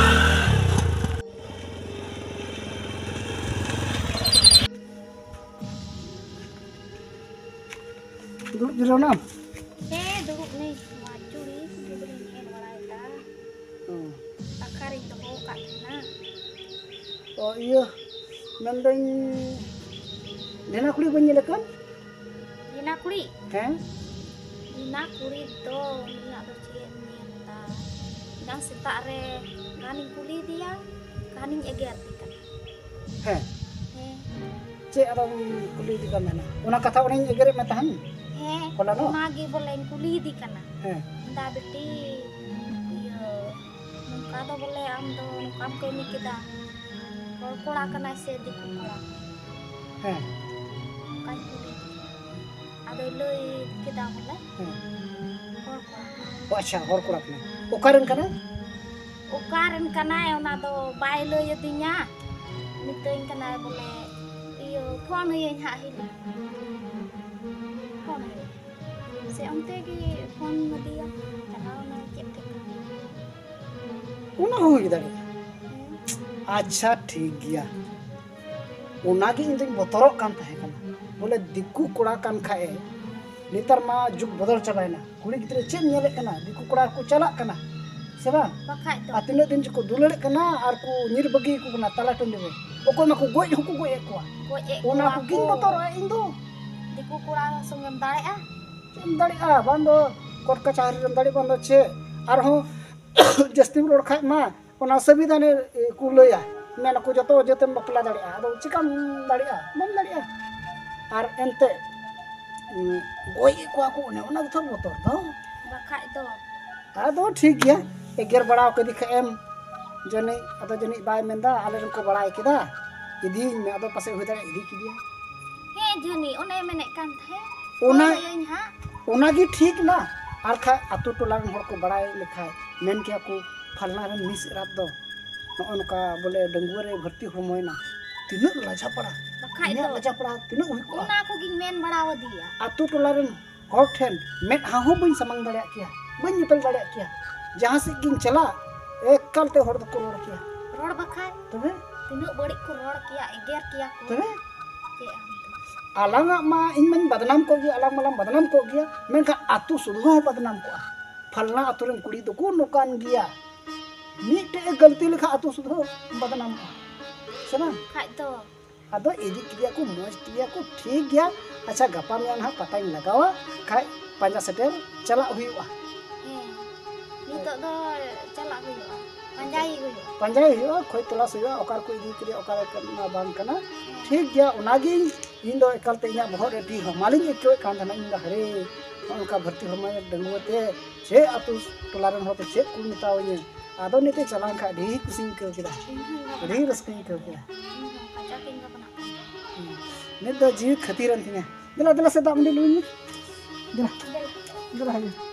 ᱫᱩᱲᱩᱵ ᱡᱤᱨᱟᱹᱣ ᱱᱟᱢ? ᱦᱮᱸ, ᱫᱩᱲᱩᱵ ᱱᱟᱹᱧ᱾ ᱱᱚᱣᱟ ᱪᱩᱲᱤ ᱠᱚᱜᱮ ᱵᱚᱞᱮᱧ ᱧᱮᱞ ᱵᱟᱲᱟᱭᱮᱫᱟ᱾ ᱦᱩᱸ᱾ ᱟᱠᱷᱟᱨᱤᱧ ᱫᱚᱦᱚ ᱟᱠᱟᱫ ᱛᱟᱦᱮᱱᱟ᱾ ᱚ, ᱤᱭᱟᱹ, ᱢᱮᱱᱫᱟᱹᱧ, ᱰᱷᱮᱱᱟ ᱠᱩᱲᱤ ᱵᱟᱹᱧ ᱧᱮᱞᱮ ᱠᱟᱱ? ᱰᱷᱮᱱᱟ ᱠᱩᱲᱤ? ᱦᱮᱸ᱾ ᱰᱷᱮᱱᱟ ᱠᱩᱲᱤ ᱫᱚ ᱩᱱᱤᱭᱟᱜ ᱫᱚ ᱪᱮᱫ ᱮᱢ ᱧᱮᱞ ᱮᱫᱟ? ᱮᱱᱟᱝ ᱥᱮᱛᱟᱜ ᱨᱮ ᱜᱟᱱᱤᱧ ᱠᱩᱞᱤᱭᱮᱫᱮᱭᱟ, ᱜᱟᱱᱤᱧ ᱮᱜᱮᱨ ᱫᱮ ᱠᱟᱱᱟ᱾ ᱦᱮᱸ᱾ ᱦᱮᱸ᱾ ᱪᱮᱫ ᱟᱫᱚᱢ ᱠᱩᱞᱤ ᱤᱫᱤ ᱠᱟᱱ ᱛᱟᱦᱮᱱᱟ? ᱚᱱᱟ ᱠᱟᱛᱷᱟ ᱚᱱᱮᱧ ᱮᱜᱮᱨᱮᱫ ᱢᱮ ᱛᱟᱦᱮᱱ? ᱦᱮᱸ, ᱦᱚᱞᱟᱱᱚᱜ? ᱚᱱᱟ ᱜᱮ ᱵᱚᱞᱮᱧ ᱠᱩᱞᱤᱭᱮᱫᱮ ᱠᱟᱱᱟ᱾ ᱦᱮᱸ᱾ ᱢᱮᱱᱫᱟ, "ᱵᱤᱴᱤ, ᱤᱭᱟᱹ, ᱱᱚᱝᱠᱟ ᱫᱚ ᱵᱚᱞᱮ ᱟᱢ ᱫᱚ ᱱᱚᱝᱠᱟᱢ ᱠᱟᱹᱢᱤ ᱠᱮᱫᱟ, ᱦᱚᱲ ᱠᱚᱲᱟ ᱠᱟᱱᱟᱭ ᱥᱮ ᱫᱤᱠᱩ ᱠᱚᱲᱟ?" ᱦᱮᱸ᱾ ᱚᱱᱠᱟᱧ ᱠᱩᱞᱤ ᱠᱮᱫᱟ᱾ ᱟᱫᱚᱭ ᱞᱟᱹᱭ ᱠᱮᱫᱟ ᱵᱚᱞᱮ, ᱦᱮᱸ᱾ ᱦᱚᱲ ᱠᱚᱲᱟ ᱠᱟᱱᱟᱭ᱾ ᱚ, ᱟᱪᱪᱷᱟ, ᱦᱚᱲ ᱠᱚᱲᱟ ᱠᱟᱱᱟᱭ᱾ ᱚᱠᱟ ᱨᱮᱱ ᱠᱟᱱᱟᱭ? ᱚᱠᱟ ᱨᱮᱱ ᱠᱟᱱᱟᱭ, ᱚᱱᱟ ᱫᱚ ᱵᱟᱭ ᱞᱟᱹᱭ ᱟᱹᱫᱤᱧᱟ᱾ ᱢᱮᱛᱟᱹᱧ ᱠᱟᱱᱟᱭ ᱵᱚᱞᱮ, ᱤᱭᱟᱹ, ᱯᱷᱳᱱ ᱟᱹᱭᱟᱹᱧ ᱦᱟᱸᱜ ᱦᱤᱞᱤ᱾ ᱯᱷᱳᱱ ᱟᱹᱭᱟᱹᱧ᱾ ᱥᱮ ᱚᱱᱛᱮ ᱜᱮ ᱯᱷᱳᱱ ᱟᱫᱮᱭᱟ, ᱪᱟᱞᱟᱣ ᱮᱱᱟᱭ ᱪᱮᱫ ᱴᱷᱮᱡ ᱠᱟᱱᱟ᱾ ᱚᱱᱟ ᱦᱚᱸ ᱦᱩᱭ ᱫᱟᱲᱮᱭᱟᱜᱼᱟ᱾ ᱦᱮᱸ᱾ ᱟᱪᱪᱷᱟ, ᱴᱷᱤᱠ ᱜᱮᱭᱟ᱾ ᱚᱱᱟᱜᱮ ᱤᱧ ᱫᱚᱧ ᱵᱚᱛᱚᱨᱚᱜ ᱠᱟᱱ ᱛᱟᱦᱮᱸ ᱠᱟᱱᱟ, ᱵᱚᱞᱮ ᱫᱤᱠᱩ ᱠᱚᱲᱟ ᱠᱟᱱ ᱠᱷᱟᱡ ᱮ᱾ ᱱᱮᱛᱟᱨ ᱢᱟ ᱡᱩᱜᱽ ᱵᱚᱫᱚᱞ ᱪᱟᱵᱟᱭᱮᱱᱟ, ᱠᱩᱲᱤ ᱜᱤᱫᱽᱨᱟᱹ ᱪᱮᱫ ᱮᱢ ᱧᱮᱞᱮᱫ ᱠᱟᱱᱟ? ᱫᱤᱠᱩ ᱠᱚᱲᱟ ᱠᱚ ᱪᱟᱞᱟᱜ ᱠᱟᱱᱟ, ᱥᱮ ᱵᱟᱝ? ᱵᱟᱠᱷᱟᱡ ᱫᱚ᱾ ᱟᱨ ᱛᱤᱱᱟᱹᱜ ᱫᱤᱱ ᱪᱚᱠᱚ ᱫᱩᱞᱟᱹᱲᱮᱫ ᱠᱟᱱᱟ ᱟᱨ ᱠᱚ ᱧᱤᱨ ᱵᱟᱹᱜᱤ ᱟᱠᱚ ᱠᱟᱱᱟ ᱛᱟᱞᱟ ᱴᱟᱺᱰᱤ ᱨᱮ, ᱚᱠᱚᱭ ᱢᱟᱠᱚ ᱜᱚᱡ ᱦᱚᱸᱠᱚ ᱜᱚᱡ ᱮᱫ ᱠᱚᱣᱟ᱾ ᱜᱚᱡ ᱮᱫ ᱚᱱᱟ ᱠᱚᱣᱟ ᱠᱚᱜᱮᱧ ᱠᱚ᱾ ᱵᱚᱛᱚᱨᱚᱜᱼᱟ ᱤᱧ ᱫᱚ᱾ ᱫᱤᱠᱩ ᱠᱚᱲᱟ ᱥᱚᱸᱜᱮᱢ ᱫᱟᱲᱮᱜᱼᱟ? ᱪᱮᱫ ᱮᱢ ᱫᱟᱲᱮᱜᱼᱟ? ᱵᱟᱝ ᱫᱚ ᱠᱳᱨᱴ ᱠᱟᱪᱷᱟᱨᱤ ᱨᱮᱢ ᱫᱟᱲᱮᱜ, ᱵᱟᱝ ᱫᱚ ᱪᱮᱫ᱾ ᱟᱨᱦᱚᱸ ᱡᱟᱹᱥᱛᱤᱢ ᱨᱚᱲ ᱠᱷᱟᱡ ᱢᱟ ᱚᱱᱟ ᱥᱚᱝᱵᱤᱫᱷᱟᱱ ᱨᱮ ᱠᱚ ᱞᱟᱹᱭᱟ, ᱢᱮᱱᱟᱠᱚ ᱡᱚᱛᱚ ᱡᱟᱹᱛᱮᱢ ᱵᱟᱯᱞᱟ ᱫᱟᱲᱮᱭᱟᱜᱼᱟ᱾ ᱟᱫᱚ ᱪᱤᱠᱟᱢ ᱫᱟᱲᱮᱭᱟᱜᱼᱟ? ᱵᱟᱢ ᱫᱟᱲᱮᱭᱟᱜᱼᱟ᱾ ᱟᱨ ᱮᱱᱛᱮ, ᱩᱸ, ᱜᱚᱡ ᱮᱫ ᱠᱚᱣᱟ ᱠᱚ, ᱚᱱᱮ ᱚᱱᱟ ᱜᱮᱛᱚ ᱵᱚᱛᱚᱨ ᱫᱚ᱾ ᱵᱟᱠᱷᱟᱡ ᱫᱚ᱾ ᱟᱫᱚ ᱴᱷᱤᱠ ᱜᱮᱭᱟ, ᱮᱜᱮᱨ ᱵᱟᱲᱟ ᱠᱟᱫᱮ ᱠᱷᱟᱡ ᱮᱢ ᱡᱟᱹᱱᱤᱡ, ᱟᱫᱚ ᱡᱟᱹᱱᱤᱡ ᱵᱟᱭ ᱢᱮᱱᱫᱟ, ᱟᱞᱮ ᱨᱮᱱ ᱠᱚ ᱵᱟᱲᱟᱭ ᱠᱮᱫᱟ, ᱤᱫᱤᱭᱤᱧ ᱢᱮ᱾ ᱟᱫᱚ ᱯᱟᱥᱮᱡ ᱦᱩᱭ ᱫᱟᱲᱮᱭᱟᱜᱼᱟ ᱤᱫᱤ ᱠᱮᱫᱮᱭᱟ᱾ ᱦᱮᱸ ᱡᱟᱹᱱᱤᱡ, ᱚᱱᱮ ᱢᱮᱱᱮᱫ ᱠᱟᱱ ᱛᱟᱦᱮᱸᱫ, ᱚᱱᱟ ᱯᱷᱳᱱ ᱟᱹᱭᱟᱹᱧ ᱦᱟᱸᱜ᱾ ᱚᱱᱟᱜᱮ ᱴᱷᱤᱠ ᱱᱟ᱾ ᱟᱨ ᱠᱷᱟᱡ ᱟᱛᱳ ᱴᱚᱞᱟ ᱨᱮᱱ ᱦᱚᱲ ᱠᱚ ᱵᱟᱲᱟᱭ ᱞᱮᱠᱷᱟᱡ ᱢᱮᱱ ᱠᱮᱭᱟ ᱠᱚ, "ᱯᱷᱟᱞᱱᱟ ᱨᱮᱱ ᱢᱤᱥ ᱮᱨᱟᱛ ᱫᱚ ᱱᱚᱜᱼᱚ ᱱᱚᱝᱠᱟ ᱵᱚᱞᱮ ᱰᱟᱺᱜᱩᱣᱟᱹ ᱨᱮ ᱵᱷᱚᱨᱛᱤ ᱦᱚᱲᱢᱚᱭᱮᱱᱟ, ᱛᱤᱱᱟᱹᱜ ᱞᱟᱡᱟ ᱯᱟᱲᱟ, ᱵᱟᱠᱷᱟᱡ ᱤᱧᱟᱹᱜ ᱫᱚ᱾ ᱞᱟᱡᱟ ᱯᱟᱲᱟ ᱛᱤᱱᱟᱹᱜ ᱦᱩᱭ ᱠᱚᱜᱼᱟ?" ᱚᱱᱟ ᱠᱚᱜᱤᱧ ᱢᱮᱱ ᱵᱟᱲᱟ ᱟᱫᱮᱭᱟ᱾ ᱟᱛᱳ ᱴᱚᱞᱟ ᱨᱮᱱ ᱦᱚᱲ ᱴᱷᱮᱱ ᱢᱮᱫᱦᱟ ᱦᱚᱸ ᱵᱟᱹᱧ ᱥᱟᱢᱟᱝ ᱫᱟᱲᱮᱭᱟᱜ ᱠᱮᱭᱟ, ᱵᱟᱹᱧ ᱧᱮᱯᱮᱞ ᱫᱟᱲᱮᱭᱟᱜ ᱠᱮᱭᱟ᱾ ᱡᱟᱦᱟᱸ ᱥᱮᱫ ᱜᱤᱧ ᱪᱟᱞᱟᱜ, ᱮᱠᱟᱞ ᱛᱮ ᱦᱚᱲ ᱫᱚᱠᱚ ᱨᱚᱲ ᱠᱮᱭᱟ᱾ ᱨᱚᱲ ᱵᱟᱠᱷᱟᱡ ᱛᱚᱵᱮ ᱛᱤᱱᱟᱹᱜ ᱵᱟᱹᱲᱤᱡ ᱠᱚ ᱨᱚᱲ ᱠᱮᱭᱟ, ᱮᱜᱮᱨ ᱠᱮᱭᱟ ᱠᱚ᱾ ᱛᱚᱵᱮ ᱪᱮᱫ ᱮᱢ ᱟᱞᱟᱝᱟᱜ ᱢᱟ ᱤᱧ ᱢᱟᱧ ᱵᱟᱫᱱᱟᱢ ᱠᱚᱜ ᱜᱮᱭᱟ, ᱟᱞᱟᱝ ᱢᱟᱞᱟᱝ ᱵᱟᱫᱱᱟᱢ ᱠᱚᱜ ᱜᱮᱭᱟ, ᱢᱮᱱᱠᱷᱟᱱ ᱟᱛᱳ ᱥᱩᱫᱷᱟᱹ ᱦᱚᱸ ᱵᱟᱫᱱᱟᱢ ᱠᱚᱜᱼᱟ᱾ ᱯᱷᱟᱞᱱᱟ ᱟᱛᱳ ᱨᱮᱱ ᱠᱩᱲᱤ ᱫᱚᱠᱚ ᱱᱚᱝᱠᱟᱱ ᱜᱮᱭᱟ, ᱢᱤᱫᱴᱮᱡ ᱮ ᱜᱟᱹᱞᱛᱤ ᱞᱮᱠᱷᱟᱱ ᱟᱛᱳ ᱥᱩᱫᱷᱟᱹ ᱵᱟᱫᱱᱟᱢᱚᱜᱼᱟ, ᱥᱮ ᱵᱟᱝ? ᱠᱷᱟᱡ ᱫᱚ᱾ ᱟᱫᱚ ᱤᱫᱤ ᱠᱮᱫᱮᱭᱟ ᱠᱚ, ᱢᱚᱡᱽ ᱠᱮᱫᱮᱭᱟ ᱠᱚ, ᱴᱷᱤᱠ ᱜᱮᱭᱟ᱾ ᱟᱪᱪᱷᱟ, ᱜᱟᱯᱟ ᱢᱮᱭᱟᱝ ᱦᱟᱸᱜ ᱯᱟᱛᱟᱧ ᱞᱟᱜᱟᱣᱟ, ᱠᱷᱟᱡ ᱯᱟᱸᱡᱟ ᱥᱮᱴᱮᱨ ᱪᱟᱞᱟᱜ ᱦᱩᱭᱩᱜᱼᱟ᱾ ᱦᱮᱸ, ᱱᱤᱛᱚᱜ ᱫᱚ ᱪᱟᱞᱟᱜ ᱦᱩᱭᱩᱜᱼᱟ, ᱯᱟᱸᱡᱟᱭᱮ ᱦᱩᱭᱩᱜᱼᱟ᱾ ᱯᱟᱸᱡᱟᱭ ᱦᱩᱭᱩᱜᱼᱟ, ᱠᱷᱚᱡᱽ ᱛᱚᱞᱟᱥ ᱦᱩᱭᱩᱜᱼᱟ, ᱚᱠᱟ ᱨᱮᱠᱚ ᱤᱫᱤ ᱠᱮᱫᱮᱭᱟ, ᱚᱠᱟ ᱨᱮ ᱠᱟᱱᱟ ᱵᱟᱝ ᱠᱟᱱᱟ᱾ ᱦᱮᱸ᱾ ᱴᱷᱤᱠ ᱜᱮᱭᱟ, ᱚᱱᱟᱜᱮ ᱤᱧ ᱫᱚ ᱮᱠᱟᱞᱛᱮ ᱤᱧᱟᱹᱜ ᱵᱚᱦᱚᱜ ᱨᱮ ᱟᱹᱰᱤ ᱦᱟᱢᱟᱞᱤᱧ ᱟᱹᱭᱠᱟᱹᱣᱮᱫ ᱠᱟᱱ ᱛᱟᱦᱮᱱᱟ᱾ ᱤᱧ ᱫᱚ ᱦᱟᱨᱮ, ᱱᱚᱜᱼᱚ ᱱᱚᱝᱠᱟ ᱵᱷᱚᱨᱛᱤ ᱦᱚᱲᱢᱚ ᱰᱟᱺᱜᱩᱣᱟᱹ ᱛᱮ ᱪᱮᱫ ᱟᱹᱛᱩ ᱴᱚᱞᱟ ᱨᱮᱱ ᱦᱚᱲ ᱠᱚ ᱪᱮᱫ ᱠᱚ ᱢᱮᱛᱟᱣᱟᱹᱧᱟᱹ? ᱟᱫᱚ ᱱᱤᱛᱚᱜ ᱪᱟᱞᱟᱣ ᱞᱮᱱᱠᱷᱟᱱ ᱟᱹᱰᱤ ᱠᱩᱥᱤᱧ ᱟᱹᱭᱠᱟᱹᱣ ᱠᱮᱫᱟ, ᱤᱧ ᱦᱚᱸ ᱟᱹᱰᱤ ᱨᱟᱹᱥᱠᱟᱹᱧ ᱟᱹᱭᱠᱟᱹᱣ ᱠᱮᱫᱟ᱾ ᱤᱧ ᱦᱚᱸ ᱠᱟᱡᱟᱠ ᱤᱧ ᱫᱚ ᱵᱮᱱᱟᱜ ᱠᱟᱱ ᱛᱟᱦᱮᱸᱫ᱾ ᱦᱩᱸ᱾ ᱱᱤᱛ ᱫᱚ ᱡᱤᱣᱤ ᱠᱷᱟᱹᱛᱤᱨᱮᱱ ᱛᱤᱧᱟ᱾ ᱫᱮᱞᱟ, ᱫᱮᱞᱟ ᱥᱮ ᱫᱟᱜ ᱢᱟᱹᱰᱤ ᱞᱩᱧ ᱢᱮ᱾ ᱫᱮᱞᱟ᱾ ᱫᱮᱞᱟ᱾ ᱫᱮᱞᱟ, ᱦᱤᱡᱩᱜ᱾